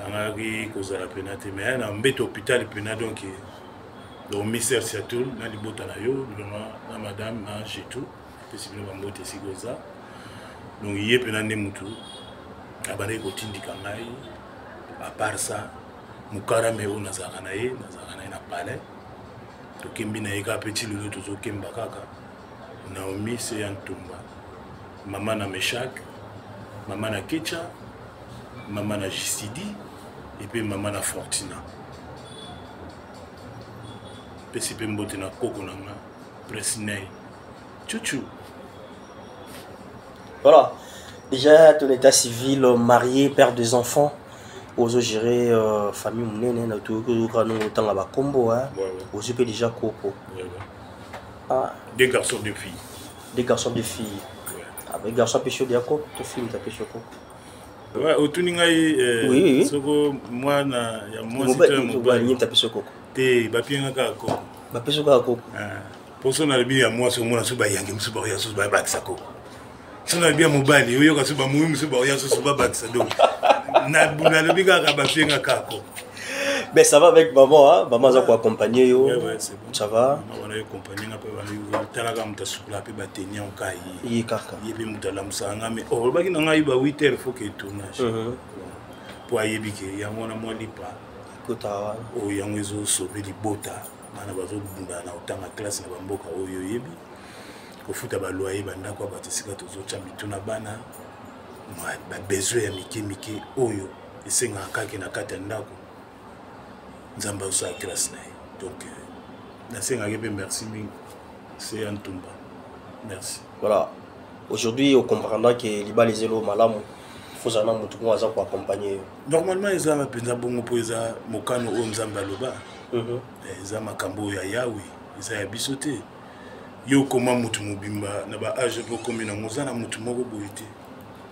angaki kozala pena te, mais na mbeto hôpital pena. Donc Mister Siatul na libota na yo, vraiment na madame na Jetu, apesi bino bambote esika oza. Donc ye mpena nde mutu abandaki kotindika ngai. À part ça, mokarame oyo nazalaka na ye na palais, tokembi na ye kaka mpe ti lelo tozokemba kaka. Naomi se ya Ntumba, mama na Meshak, mama na Kecha, mama na Jisidi et puis mama na Fortina. Pesi mpe mbote na koko na nga Presney Chuchu. Voilà. Déjà, ton état civil, marié, père des enfants, ozo gérer famille monene na toyoka no otanga bakombo, hein. Ozwi mpe déjà koko? Ouais. Ah. Deux garçons, deux filles. Des garçons, deux filles. Ouais. Ah, mais garçon apesi yo deya koko to fille moto apesi yo koko? Ouais, otuni ngai Oui. soko mwana ya mwasi to ya mobali. Nini apesi yo koko? Te, bapienga kaka koko. Bapesi yo kaka koko? Ah, mpo so nalobi ya mwasi, omona so bayangi mosusu baoya susu babakisa koko. So nalobi ya mobali, oyoka so bamoyi mosusu baoya susu babakisa. Donc nalobi kaka bapienga kaka koko. Mais ça va avec maman, hein? Maman aza koaccompagner yo? Ouais, c'est bon. Ça va. Mama wana accompagner nga mpe wana, talaka moto asukula mpe bateni yango ka ye. Ye kaka. Ye mpe moto alamusaka nga, mais oh, olobaki na ngai ba 8 heures faut ke tournage, mpo ayebi ke yango wana mwa lipa kota wana. Oyo yango ezosauve libota, bana bazobunda na kotanga classe na bamboka oyo, oyebi, kofuta baloyer, bandako ya bato esika tozotya mitu na bana, babesoin ya mike mike oyo esengaka kaka na kati ya ndako. Nzambe azosala grâce na ye. Donc nasengaki mpe merci mingi, se ya Ntumba, merci. Voilà, aujourd'hui ocomprendra que libala ezelo malamu, fozala na motu moko aza koaccompagne yo. Normalement eza mpenza bongo, mpo eza mokano oyo Nzambe aloba. Eza makambo oyo ya Yawe, eza ya biso te. Yo okoma motu mobimba na baage mpe okomi nango, oza na motu moko boye te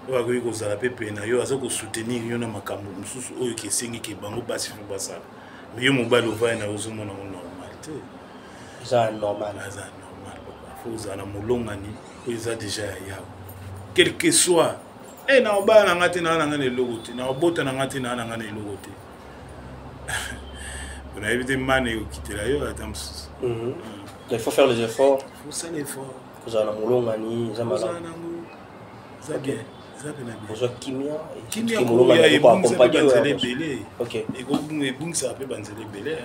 oyo akoki kozala mpe pene na yo, aza kosoutenir yo na makambo mosusu oyo ke esengi ke bango basi fo basala. Mais yo mobali ovai na yo, ozomona ngo normal te. Eza normal. Aza normal, papa, fo ozala na molongani oyo eza déjà ya Yawe, quel que soit. E na obala na nga te, naa na nga na eloko te, na obota na nga te, naa na nga na eloko te. Nayebi te, mane ekokitela yo ata mosusu. Il faut faire les efforts. Osala effort. Kozala na molongani eza malamu. Nango eza bien, eza pena bien. Ozwa kimia. Kimia ebungisa mpe banzela ebele, ebungisaka mpe banzela ebele.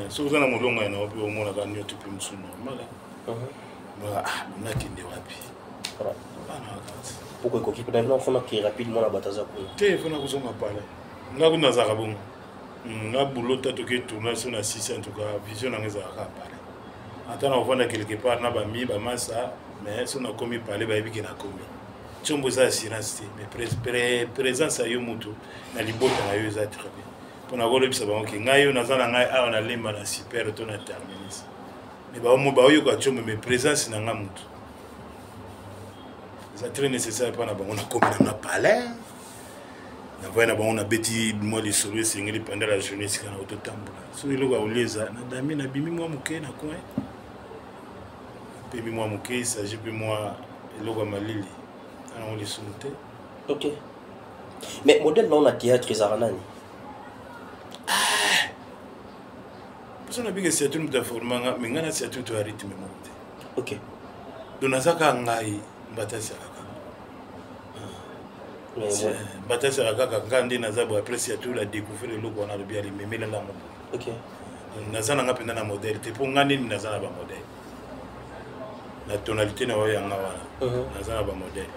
Soki oza na molongani na yo mpe, omonaka nioto mpe mosusu normal. Nakende wapi? Poko ekoki mpe na fona ke rapidement na bato aza kuna. Te, fona kozonga pale. Nga kuna nazalaka bongo. Nga boulot ta toke tournage so na sisi, en tout cas vision nanga ezalaka pale. Ata na kovanda quelque part na bami bamasa, mais so nakomi pale, bayebi ke nakomi. Ntiombo eza assurance te, mais présence ya yo motu na libota na yo eza très bien, mpona kolobisa bango ke ngai oyo naza na ngai awa, nalemba na super to na terminus, mais baoyoka ntiombo, mais présence na nga motu eza très nécessaire mpo na bango. Nakomi na nga palais, navai na bango, nabeti mwa lisolo esengeli pendant la journée. Esika na ototambola, soki eloko ya kolia eza, nadami, nabimi mwa moke na coin, pemi mwa moke, il s'agit mpe mwa eloko ya malili anango lisumu te. Ok, mais modèle nao na théâtre ezalaka nani? Mposo nabika surtout moto aformanga, mais ngai na surtout to ya rythme moko te. Donc naza kaka ngai, mbata ezala kaka, mbata ezala kaka nga nde naza boye. Après, surtout la découvrir eloko wana, alobi alimemelanga yango boye. Naza nanga mpenza na modèle te, mpo nga nini, naza na bamodèle na tonalité na oyo yanga wana. Naza na bamodèle,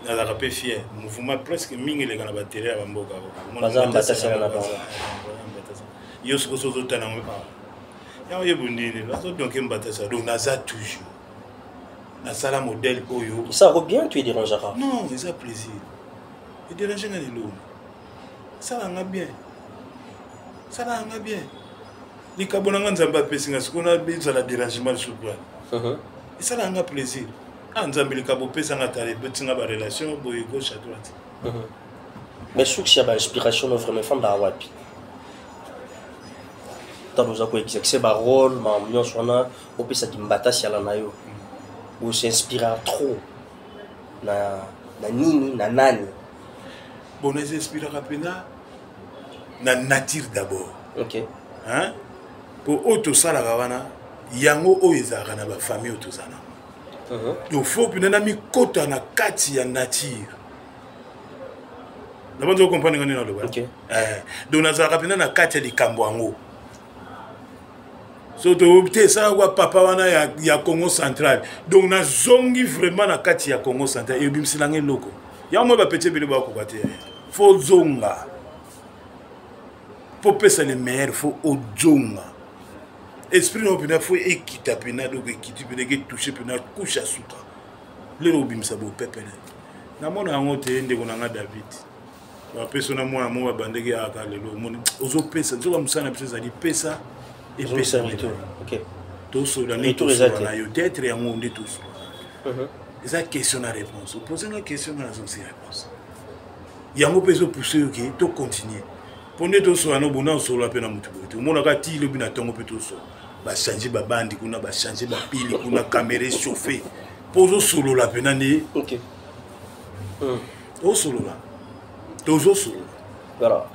nazalaka mpe fier. Mouvement presque mingi eleka na batele ya bamboka. Yo soki oso ozotala yango, yango yebu nini azodonke mbatasa. Donc naza toujours nasala modèle oyo. Esalako bien to edérangeaka? Non, eza plaisir. Edérange nga lelo, esalanga bien, esalanga bien. Likabo na nga Nzambe apesi nga, sikoyo ezala dérangement lisusu wana? Esalanga plaisir. Ah, Nzambe, likabo opesanga, tala, ebetinga barelation boye, gauche à droite. Mais source ya bainspiration no vraiment efandaka wapi ntango oza koexerce barole, makambo nyonso wana opesaki mbatasi ala na yo, osinspira trop na nini, na nani? Bon, nasinspiraka mpenza na nature d'abord. Hein? Po oyo tosalaka wana, yango oyo ezalaka na bafamille oyo toza nango. Donc faut mpenza na mikota na kati ya nature na banzo comprendre nga nde naloba. Donc nazalaka mpenza na kati ya likambo yango. So toyebi te esalaka kwa papa wana ya Congo Central. Donc nazongi vraiment na kati ya Congo Central, ebimiselanga eloko yango. Moi bapeti ebele bakoka te. Faut ozonga mpo pesa le meilleur, faut ozonga esprit na yo mpena, faut ekita mpena. Donc ekiti mpena, eketouche mpena couche ya suka. Lelo obimisa bopepele, namona yango te. Ndeko na nga David, bapesa na mwana mo babandeki aka lelo, omoni ozopesa nzoka mosala na biso ezali pesa epesa. Tosola nde tosola na yo tetre yango nde tosola. Eza question na réponse. Opose nga question, nga nazongisi réponse. Yango mpe ezopousse yo ke tocontinue, mpo nde tosola no bona osolola mpe na motu boye te. Omonaka ti lobi na ntongo mpe tosola, bachange babandi kuna, bachange bapili kuna, caméra echauffe, mpo ozosolola mpena nde osolola, tozosolola. Voilà.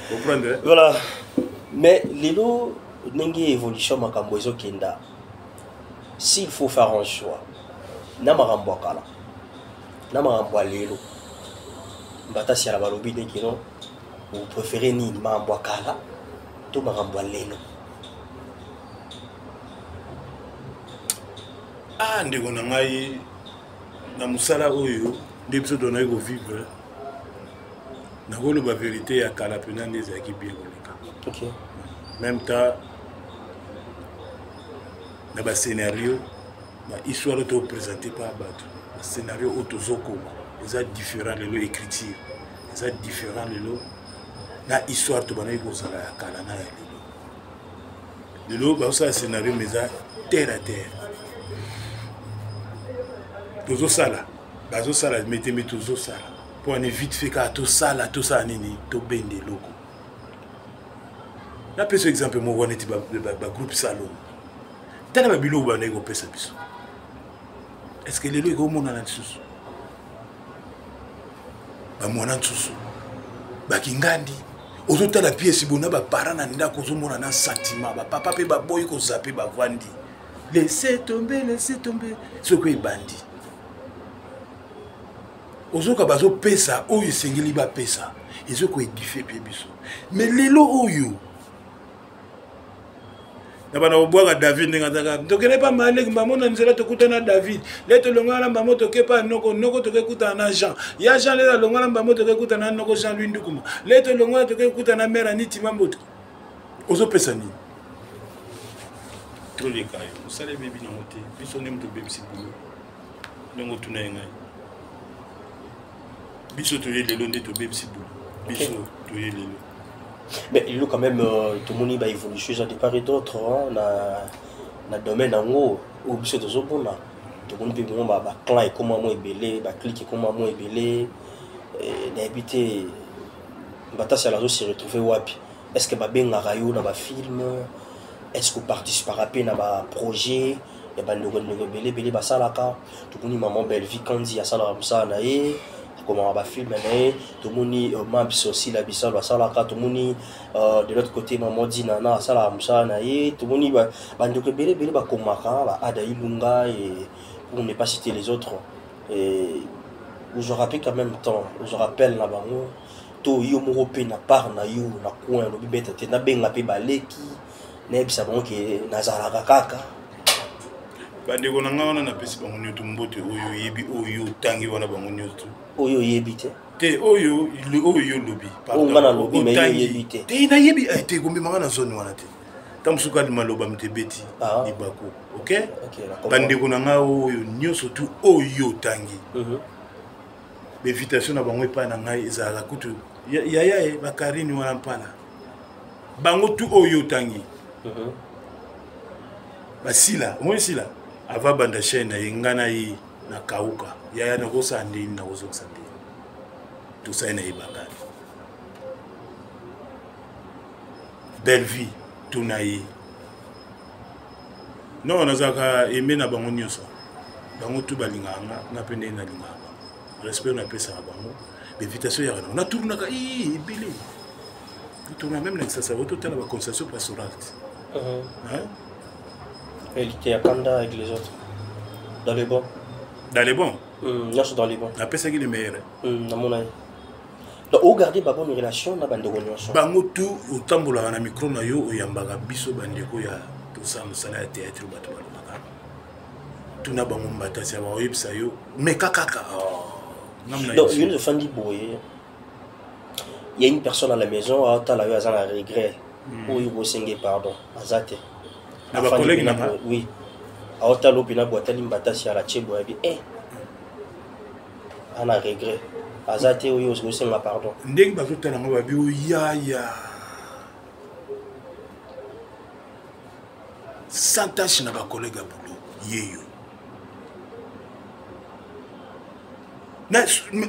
Comprendre. Voilà, mais lelo ndenge évolution makambo ezokenda, s'il faut faire un choix na makambo ya kala na makambo ya lelo, mbatasi ya balobi ndenge no opréféré nini, makambo ya kala to makambo ya lelo? Ah, ndeko na ngai, na mosala oyo nde biso tonaki kovivre, nakoloba vérité, ya kala mpenza nde ezalaki bien koleka. Même temps na bascénario, bahistoire oyo toprésente pa bato, bascénario oyo tozokoma eza différent lelo, écriture eza différent lelo na histoire tobandaki kozala ya kala na ya lelo. Lelo bazosala scénario, mais eza terre à terre. Tozosala, bazosala meteme, tozosala mpo ane vite fait kaka tosala, tosala nini, tobende eloko. Napesa exemple moko neti bagroupe Salon. Tala babiloko bandaki kopesa biso, est ce que lelo ekomonana lisusu? Bamwana nsusu, bakingandi, ozotala pièce bona baparent na ndako, ozomona na sentiment, bapapa mpe baboyi kozape, bavandi, laisse tomber, laisse tomber. Soki ebandi, ozoka bazopesa oyo esengeli bapesa, ezokoédifier mpe biso. Mais lelo oyo na bana kobwaka David ndenge azaka, tokende pa maleki mbamo na nzela, tokutana na David le, tolongana na mbamo, toke pa noko noko, toke kutana na Jean ya Jean le, alongana mbamo, toke kutana na noko Jean Louis Ndukuma le, tolongana, toke kutana na mare Anitima Mboto. Ozopesa nini? Toleka yo mosala ebebi nango te. Biso nde moto obebisi bulo ndenge otuna ye ngai. Biso toye lelo nde tobebisi bulo, biso toye lelo. Mais lelo quand même, tomoni baévolution eza de part et d'autre, hein, na domaine yango oyo biso tozomona. Tomoni mpe bongo baclan ekóma mwa ebele, baclique ekóma mwa ebele. Nayebi te Mbatasiala azo se retrouver wapi. Est ce que babengaka yo na bafilm? Est ce que oparticipaka mpe na baprojet ya bandeko ndeko ebele ebele basalaka? Tomoni maman Bellevie Kandi asalaka mosala na ye, akomaka bafilm na ye. Tomoni Mabs Osila Bisalo asalaka. Tomoni de l'autre côté maman Dinana asalaka mosala na ye. Tomoni bandeko ebele ebele bakomaka, baada Ilunga, et pour ne pas citer les autres. Et ozwaka mpe quand même temps, ozwaka appel na bango to yo moko mpe na part na yo na coin olobi beta te, nabenga mpe baleki, nayebisa bango ke nazalaka kaka? Bandeko na ngai wana, napesi bango nyonso mbote. Oyo oyebi, oyo otangi wana, bango nyonso. Oyo oyebi te. Te, oyo oyo yo olobi. Oyo nga nalobi, mais yo oyebi te. Te, nayebi te, kombimanga na zone wana te. Ntango mosuku ali maloba moto ebeti libaku. Ok, bandeko na ngai oyo nyonso tu oyo otangi, bainvitation na bango epai na ngai ezalaka kutu yaya ye bakarini wana mpala, bango tu oyo otangi. Basila, omoni sila ava banda chaîne na ye, ngai na ye na kauka yaya, nakosala ndeni, nakozongisa ndeni, tosali na ye bakali Bellevie tuna ye. Non, nazalaka aime na bango nyonso, bango tu balingaka nga, nga mpe ndenge nalingaka bango, respect napesaka bango. Bainvitation yaka nango, natournaka ebele, natourna même na Kisasa, ototala baconsultation pastorale. Elite ya Kanda avec les autres. Dans les bons. Dans les bons. Nyonso dans les bons. Napesaki le meilleur. Namona ye. Donc ogarde babonne relation na bandeko nyonso. Bango tu otambolaka na micro na yo, oyambaka biso bandeko ya tosala mosala ya théâtre, bato balobaka, tuna bango mbatasi ya baoyebisa yo, meka kaka. Donc yo nde ofandi boye, il y a une personne à la maison aotala yo, aza na regret oyo kosenge pardon, aza te? Na bacollègue na nga? Oui, aotala oyo mpena boye, atali mbatasi ala tie boye, abi e ana regret, aza te oyo osenga pardon? Ndenge bazotala yango, babi oyaya sans tâche na bacollègue ya boulot ye yo.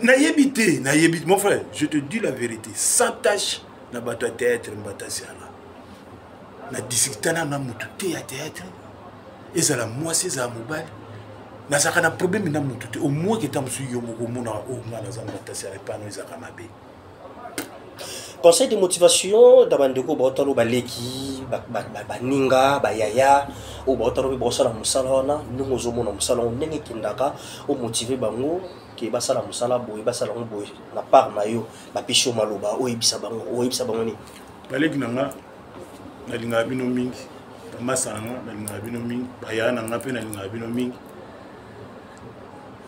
Nayebi te, nayebi, mon frère, je te dis la vérité, sans tâche na bato ya théâtre, mbatasi ala na discutana na motu te ya théâtre, ezala mwasi, ezala mobali, nazalaka na problème na motu te. Au moins ke ta mosusu yo moko omonaka oyo nga naza mbatasi ala epano ezalaka mabe. Conseil de motivation na bandeko baotala, oyo baleki, baninga, bayaya oyo baotala mpe baosala mosala wana, ndenge ozomona mosala yango ndenge ekendaka, omotive bango ke basala mosala boye, basala yango boye. Na part na yo, bapesi yo maloba, oyebisa bango, oyebisa bango nini? Baleki na nga, nalingaka bino mingi. Bamasa na nga, nalingaka bino mingi. Bayaya na nga mpe, nalingaka bino mingi.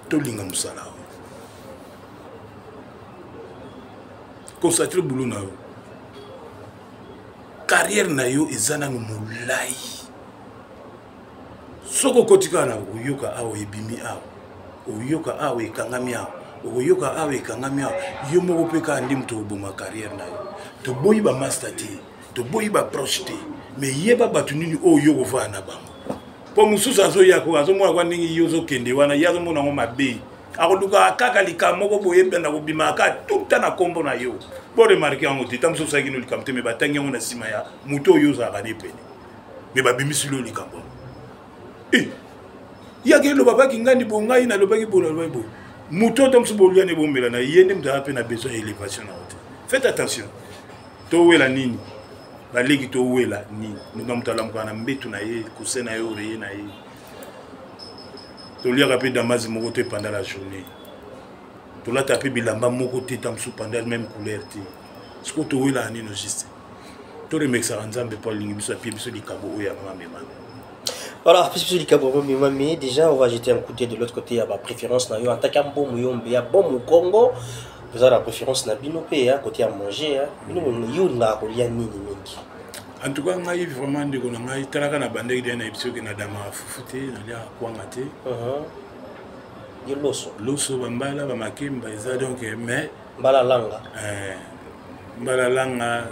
Tolinga mosala oyo, concentre boulot na yo, carrière na yo eza nano molai. Soki okoti kaka na oyoka awa ebimi awa, oyoka awa ekangami awa, okoyoka awa ekangami awa, yo moko mpe kaka nde moto okoboma carrière na yo. Toboyi bamaster te, toboyi baproche te, mais yeba bato nini oyo yo kovanda na bango, mpo mosusu azoya ko azomona kwa ndenge yo ozokende wana, ye azomona yango mabe, akolukaka kaka likambo moko boye ebanda kobimaka kaka tuta na nkombo na yo. Bo remarquer yango te, ta mosusu osalaki no likambo te, me batangi yango na nsima ya moto oyo ozalaka ne pene, me babimisi lo likambo yango. E yaki eloba baki ngandi bo ngai nalobaki boye, nalobaki boye. Moto oyo mosusu bolia nde bomela na ye nde moto aza mpe na besoin ya élévation na yo te. Faites attention. Towela nini? Baleki towela nini? Moto na moto alamukaka na mbetu na ye, coussin na ye, oreiller na ye. Toliaka mpe damazi moko te pendant la journée. Tolata mpe bilamba moko te ta mosusu pendant même couleur te. Sikoyo towelaka nini juste? Toremekisaka Nzambe mpo alingi biso, apie biso likabo oyo ya mame mame. Voilà, puisque likabo mame mame, déjà on va jeter un coup d'œil de l'autre côté à ma préférence na yo en tant qu'un bon muyombe, ya bon mukongo, vous avez la préférence na bino pe hein, côté à manger hein. Bino yo nga kolia nini mingi. En tout cas ngai vraiment ndeko na ngai talaka na bandeki dia na biso ke na dama fufu te, na lia kwanga te. Yo loso. Loso bambala ba makemba eza donc mais mbala langa. Mbala langa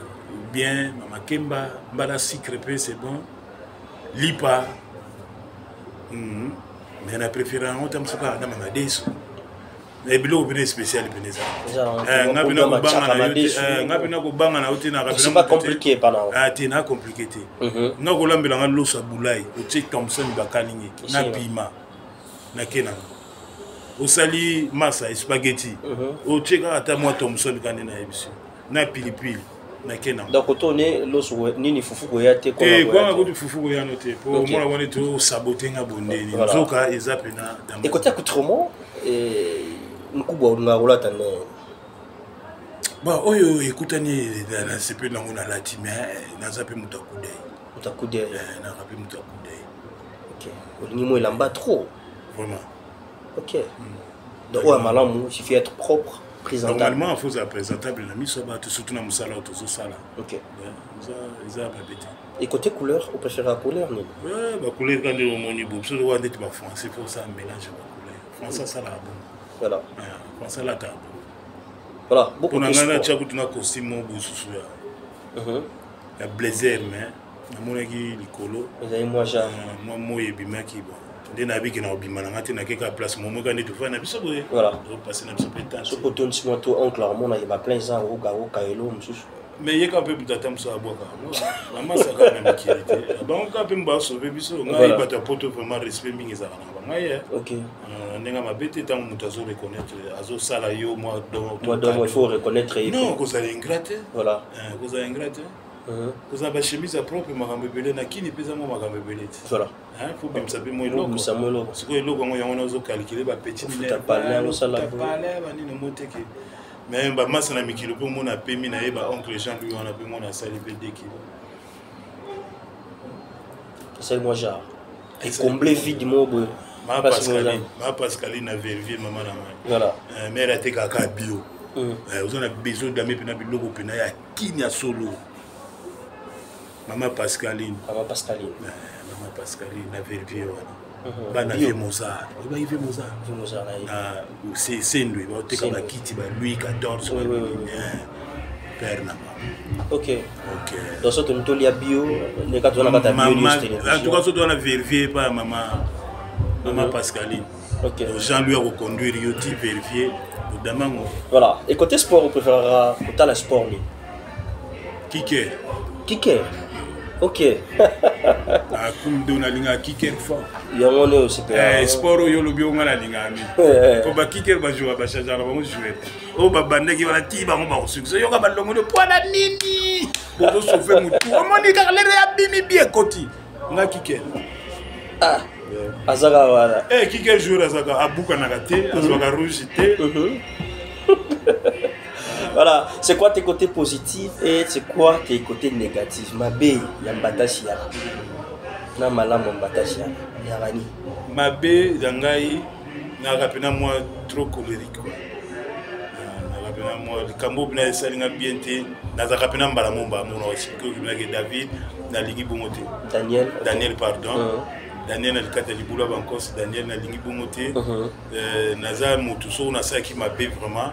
bien makemba, mbala sucre pe c'est bon. Lipa. Mais na préféré yango ta mosusu kaka na mamadeso. Na biloko pene spécial pene eza. Nga pena kobanga na yo te, nga pena kobanga na yo te na C'est pas compliqué pas na. Ah te na compliqué te. Nga kolambela nga loso ya bulai, otie Thompson bakalingi na pima. Na ke na. Osali masa et spaghetti. Otie kaka ata mwa Thompson kande na yebiso. Na pilipili. Na ke na. Donc otone loso nini fufu koya te ko. Eh kwanga kutu fufu koya no te. Po mona wani to saboter nga bondeni. Nzoka eza pena. Et côté accoutrement mkubwa olinga kolata ne. Ba oyo ekutani na sepe nango na lati mais naza pe moto akudai. Moto akudai. Na pe moto akudai. OK. Olingi mo elamba trop. Vraiment. OK. Donc oyo malamu, il suffit être propre, présentable. Normalement, il faut être présentable na miso ba surtout na musala oyo tozosala. OK. Eza ba bete. Et côté couleur, on préfère la couleur nini? Ouais, ba couleur quand on moni bo, surtout wa ndeti ba français faut ça mélange ba couleur. Français ça la bon. Voilà. Français la ta bon. Voilà, beaucoup de sport. On a kutu na costume mo bosusu ya. Ya blazer mais namonaki likolo. Ezali mwa genre. Mwa moyi ebimaki bon. Nde nayebiki na kobima na nga te, nakeka place momo kaka nde tofanda na biso boye. Voilà. Topase na biso mpe temps. Soki otondisi mwa to oncle amona ye ba plein eza oka oka elo mosusu. Mais ye kaka mpe moto ata mosusu abwaka yango. Bamasa kaka na mikili te. Bango kaka mpe basauve biso. Ngai bato ya poto vraiment respect mingi ezalaka na bango. Ngai, Ok. Ndenge mabe te ntango moto azo reconnaître, azosala yo mwa don, Mwa don, il faut reconnaître ye. Non, kozala ingrat te. Voilà. Kozala ingrat te. Kozala ba chemise ya propre makambo ebele na kini mpe eza mwa makambo ebele te. Voilà. Hein, faut bimisa mpe mwa eloko. Bimisa mwa eloko. Sikoyo eloko yango yango nazo calculer ba petit Ofuta palais, osala Ofuta palais, ba nini omoteke. Mais ba masa na mikilo mpe omona pemi na ye ba oncle Jean Louis wana mpe mona asali mpe 2 kilos. Asali mwa genre. Et combler vide mo boye. Ma Place Pascaline, moko ma Pascaline na Verviers mama na ngai. Voilà. Mère atekaka bio. Oza na besoin d'ame mpe na biloko mpe na ya kini ya solo. Mama Pascaline. Mama Pascaline. Mama Pascaline na Verviers wana. Bana Vieux Mozart. Oyebaki Vieux Mozart? Vieux Mozart na ye. Na Sendwe, baoteka Sendwe. bakiti ba Louis quatorze, Oui, ba oui, Louis oui, oui. Père na bango. Ok. Ok. Donc, soki tolia bio, ne ka tozana kata bio Mama, news télévision. en tout cas, soki toza na Verviers pa mama, mama Pascaline. Ok. Donc Jean-Louis a conduire yo ti Verviers, odamango. Voilà. Et côté sport, on préférera kotala sport ni. Kiker. Kiker. Ok. Ah, comme don alinga kiker fort. Yango ne aussi pe. Sport oyo lobi onga na linga mi. Ko ba kiker ba jouer ba changer ba jouer. O ba bandeki wala ti ba ba succès. Yoka ba longo de poila nini. Bozo sauver mutu. Omoni ka lere ya bimi bien koti. Nga kiker. Ah. Azaka wala. Kiker joueur azaka abuka na te, azaka rouge te. Voilà, c'est quoi tes côtés positifs et c'est quoi tes côtés négatifs? Mabe ya mbatasi ya. Na malamu mbatasi ya. Ya rani. Mabe ya ngai na rapena moi trop colérique quoi. Na rapena moi likambo bina esalinga bien te, nazaka pena mbala momba mona expliquer que na David na lingi bongo te. Daniel. Okay. Daniel pardon. Daniel na likata libula bankos, Daniel na lingi bongo te. Naza motu so na saki mabe vraiment.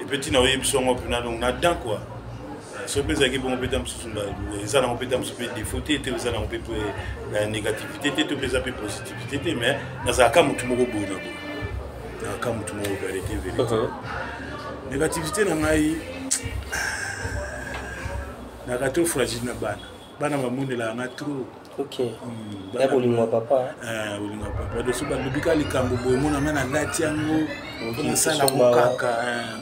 Et puis na oyebi songo pena donc na dent quoi. So pesa ki bongo peta mususu na eza na peta mususu pe défaut te te eza na pe na négativité te te pesa pe positivité te mais na za ka mutu moko boye na boye. Na ka mutu moko vérité vérité. Négativité na ngai na ka trop fragile na bana. Bana ba monela nga trop. Ok. Ya bolingo ya papa. Bolingo ya papa. Donc so balobi ka likambo boye mona nga na lati yango. Mpo nasala yango kaka,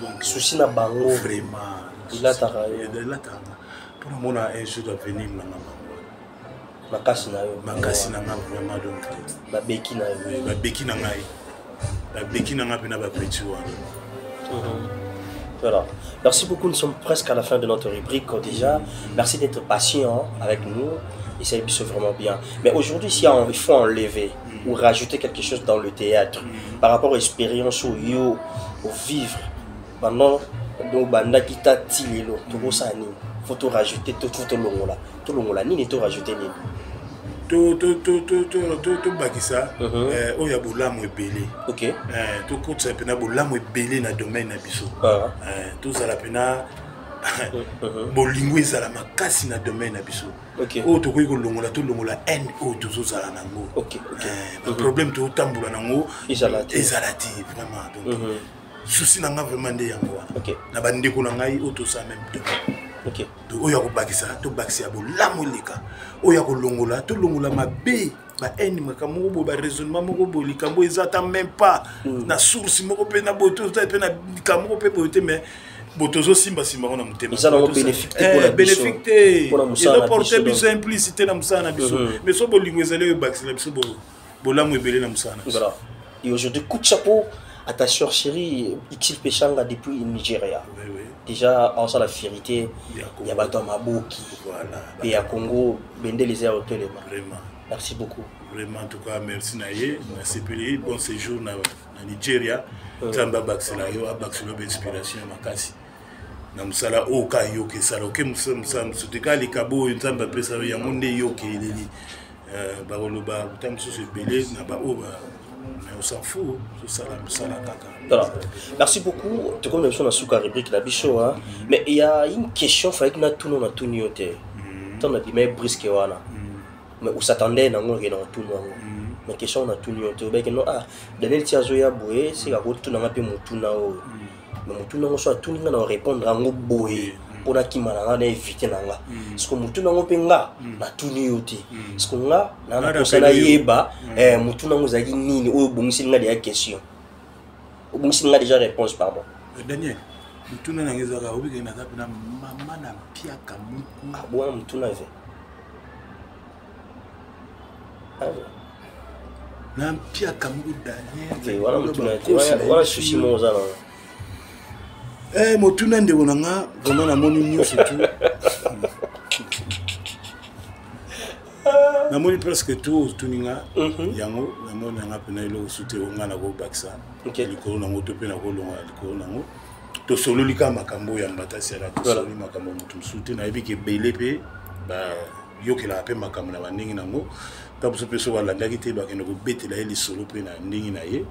donc souci na bango vraiment elataka yo. Elataka mpo namona un jour avenir na nga bango. Makasi na yo. Makasi na nga vraiment, donc babeki na yo. Babeki na ngai, babeki na nga mpena bapeti wana. Voilà. Merci beaucoup. Nous sommes presque à la fin de notre rubrique déjà. Merci d'être patient avec nous. Et ça c'est vraiment bien. Mais aujourd'hui, si il faut enlever ou rajouter quelque chose dans le théâtre par rapport à l'expérience oyo ovivre pendant, donc bandaki ta ti lelo, tokosala nini? Faut to rajouter, to faut tolongola, tolongola nini, to rajouter nini? Tobakisa oyo ya bolamu ebele. Tokotisa mpena bolamu ebele na domaine na biso. Tozala mpena bolingo, ezala makasi na domaine na biso. Oyo tokoki kolongola, tolongola haine oyo tozozala nango. Baproblème tozotambola nango ezala te. Ezala te vraiment. Donc souci na nga vraiment nde yango wana na bandeko na ngai oyo tosala même domaine. Donc oyo ya kobakisa, tobakisa ya bolamu eleka. Oyo ya kolongola, tolongola mabe, bahaine, makambo moko boye, baraisonnement moko boye, likambo eza ata même pas na source moko mpe na boye, toza mpe na likambo moko mpe boye te, mais bo tozosimbasimba ngo na motema. Eza nango bénéfique te mpona biso. Bénéfique te. Mpona mosala na ezoporte biso, biso implicité na mosala na biso. Mais so bolingo ezali, oyo ebakisela biso bolamu ebele na mosala na biso. Voilà. Et aujourd'hui, coup de chapeau à ta soeur chérie, Ixil Pechanga depuis Nigeria. Oui. Déjà, en ça, la fierté, Ya Congo. il y a bato ya maboki. Voilà. Et ya Congo, bendele eza otelema. Vraiment. Merci beaucoup. Vraiment, en tout cas, merci na ye, nasepeli. Bon séjour na Nigeria. Nzambe abakisela yo, abakisela yo bainspiration ya makasi na mosala oyo ka yoka esala oke mosala mosusu te, kaka likabo oyo Nzambe apesa yo, yango nde yoka eleli. Bakoloba ta mosusu ebele na baoyo, mais on s'en fout, tosala mosala kaka. Voilà. Merci beaucoup. Tout comme na suka rubrique na biso, hein. Mais il y a une question, fallait que na tout na tout niote. Tant na bima brusque wana. Mais on s'attendait nango ke na tout nango. Mais question na tout niote, ben que non, ah, Daniel Tiazo ya boye, c'est ka ko tout nanga pe mutuna oyo. Mais mutuna ngo so atuni nga na répondre yango boye. Mpona kima na nga na éviter na nga, parce que mutu nango mpe nga natuni yo te, parce que nga na Nga naposa rappeler yo. nayeba mutu nango ezalaki nini oyo obongiseli nga deya question, obongiseli nga déjà réponse, pardon. Daniel, motuna nanga ezaka obikaki, naza mpena mama na mpiaka moko. Ah, bwana, mutuna ve. Ah, Na mpiaka moko, Daniel. Te, wana mutuna te, wana souci moko oza nango. Motuna, ndeko na nga, vraiment namoni nyonso tu, namoni presque tout otuni nga. Yango namoni nanga mpena eloko su te nga nakobakisa likolo nango to mpe nakolonga likolo nango. Tosololi kaka makambo oyo ya mbatasiala, tosololi makambo ya moto mosusu te. Nayebi ke ebele mpe bayokelaka mpe makambo na bandenge nango, ta mosusu mpe soki balandaki te, bakende kobetela ye lisolo mpe na ndenge na ye.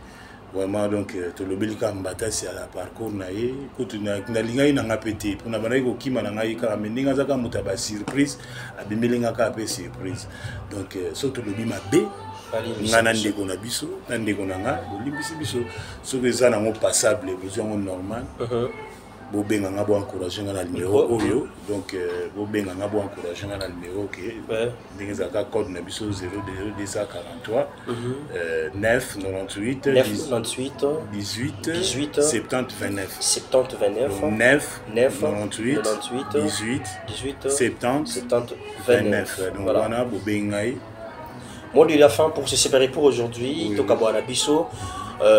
Vraiment, donc tolobeli kaka mbatasi ya parcours na ye. Kutu nalingaki na nga mpe te, mpona bandaki kokima na ngai kaka, mais ndenge aza kaka moto ya basurprise, abimeli nga kaka mpe surprise. Donc soki tolobi mabe, nga na ndeko na biso, na ndeko na nga, bolimbisi biso. Soki eza nango passable, bozwi yango normal, bobenga nga, boencourage nga na numéro oyo. Donc bobenga nga, boencourage nga na numéro ke ndenge ezalaka, code na biso 00243 9 98 9 98 18 18 70 29. 70 29. 9 9 98 98 18 18 70 70 29. 29. Donc Voilà. wana bobengi ngai. Mot de la fin pour se séparer pour aujourd'hui. Oui. Tokabwana biso.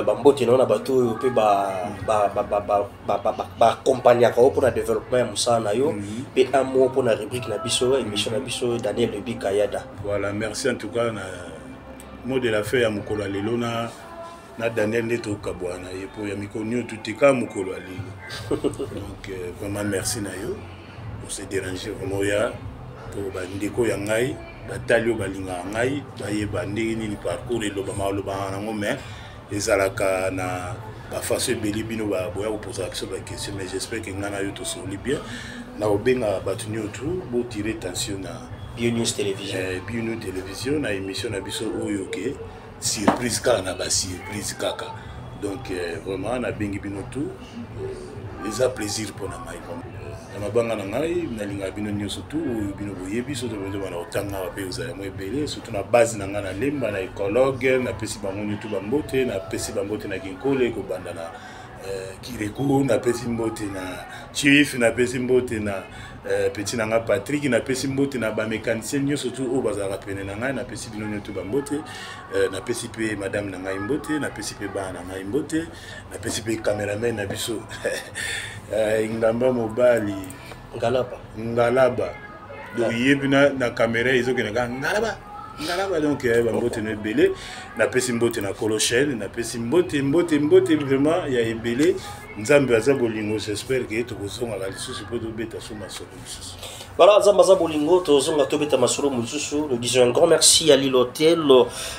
Bambote na bato oyo mpe baaccompagnaka yo mpona développement ya mosala na yo, mpe un mot mpona rubrique na biso, émission na biso, Daniel Lebi Kayada. Voilà, merci en tout cas. Na mot de la fin ya mokolo ya lelo na Daniel nde tokabwana na ye mpo ya mikolo nyonso te, kaka mokolo ya lelo. Donc vraiment merci na yo, ose déranger vraiment oya po bandeko ya ngai batali oyo balingaka ngai bayeba ndenge nini parcours elobamaka, olobaka nango, mais ezalaka na bafaçon ebele. Bino boya kopozaka biso baquestion, mais j'espère que ngai na yo tosoli bien. Na kobenga bato nyonso, botire tension na Bio News Télévision. Bino Télévision, na émission na biso oyo ke surprise kaka na basurprise kaka. Donc vraiment nabengi bino tout, eza plaisir mpo na ngai na mabanga na ngai. Nalingaka bino nyonso tu oyo bino boyebi. Soki bana kotanga awa mpe ozala yango ebele, surtout na base na ngai na Lemba, na écologue. Napesi bango nyonso bambote. Napesi bambote na Kinkole, kobanda na Kiriku. Napesi mbote na chief, napesi mbote na petit na ngai Patrik, napesi mbote na bamécanicien nyonso tu oyo bazalaka pene na ngai. Napesi bino nyonso bambote. Napesi mpe madame na ngai mbote, napesi mpe bana na ngai mbote, napesi mpe cameraman na biso, Ngamba mobali. Ngalaba. Ngalaba. Donc yebi na caméra ezokende kaka ngalaba ngalaba. Donc bambote no ebele. Napesi mbote na kolo chaîne, napesi mbote, mbote, mbote vraiment ya ebele. Nzambe aza bolingo. J'espère ke tokozongaka lisusu mpo tobeta so masolo lisusu. Voilà, Nzambe aza bolingo, tozonga tobeta masolo mosusu. Nous disons un grand merci à L'île Hôtel.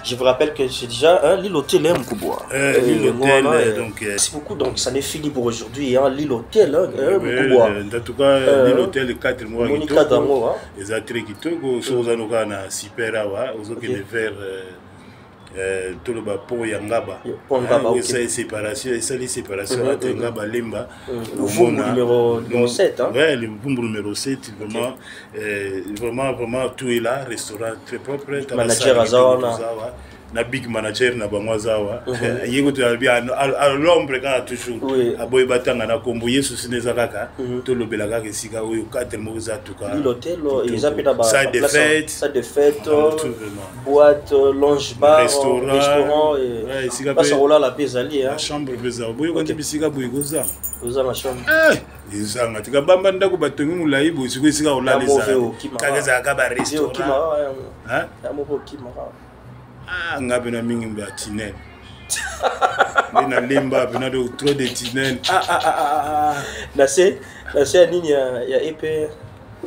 Je vous rappelle que c'est déjà, hein, L'île Hôtel, hein, Mkubwa. L'île Hôtel, donc, Merci beaucoup. Donc, ça n'est fini pour aujourd'hui, hein, L'île Hôtel, hein, Mkubwa. En tout cas, L'île Hôtel 4 mois. Monica Dango, hein. Eza très kitoko. So oza noka na super awa, ozokende vers toloba pont ya Ngaba. Pont Ngaba, ok. Esali séparation, esali séparation entre Ngaba, Lemba. Luvumbu numéro 7, hein. Ouais, Luvumbu numéro 7, vraiment, vraiment, vraiment, tout est là, restaurant très propre. Manager aza wana. Na big manager na bango aza awa. Ye kutu alobi à l'ombre kaka toujours. Aboyi batanga na kombo ye. Susi nde eza kaka tolobela kaka esika oyo cadre moko eza tuka. L'hôtel eza mpe na salle de fête. Salle de fête, boîte, lounge bar, restaurant, restaurant. Esika place kolala mpe ezali. Chambre mpe eza. Boyoka nde bisika boye kozanga. Oza na chambre. Ezanga tika bamba ndako batongi molai boye. Sikoyo esika kolala ezala kaka, ezalaka barestaurant. Nga mpena mingi batunnel nde nalemba mpena, donc trop de tunnel. Ah, ah, ah, ah. Na se ya nini ya epe?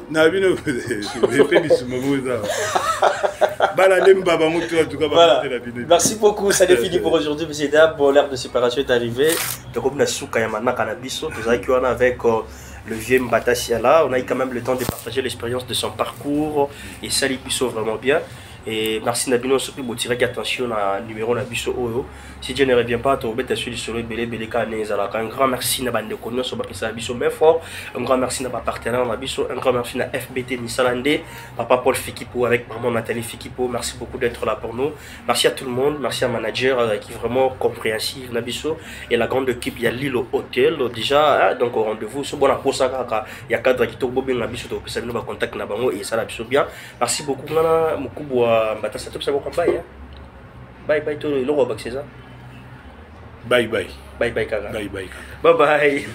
Na bino epe lisuma bo eza bana lemba bango to en tout cas. Voilà. Merci beaucoup, ça est fini pour aujourd'hui, monsieur dames. Bon, l'heure de séparation est arrivée. Donc, on a souka ya manaka na biso, tozalaki wana avec le vieux Mbata Siala. On a eu quand même le temps de partager l'expérience de son parcours et ça biso vraiment bien. Et merci na bino soki botiraki attention na numéro na biso oyo. Si Dieu ne revient pas, tobeta sur lisolo ebele ebele kaka ndenge ezalaka. Un grand merci na bandeko nyonso bapesaka biso main fort. Un grand merci na bapartenaire na biso. Un grand merci na FBT Misala nde papa Paul Fikipo avec maman Nathalie Fikipo. Merci beaucoup d'être là pour nous. Merci à tout le monde. Merci à manager qui est vraiment compréhensif na biso et la grande équipe ya Lilo Hotel déjà, hein. Donc au rendez-vous so bona posa kaka ya cadre kitoko, bobenga biso, topesa bino bacontact na bango et esala biso bien. Merci beaucoup. Ngana mokubwa Mbatasa, topesa boko bye, hein. Bye bye. To eloko bakisa eza. Bye bye. Bye bye kaka. Bye bye. Bye bye.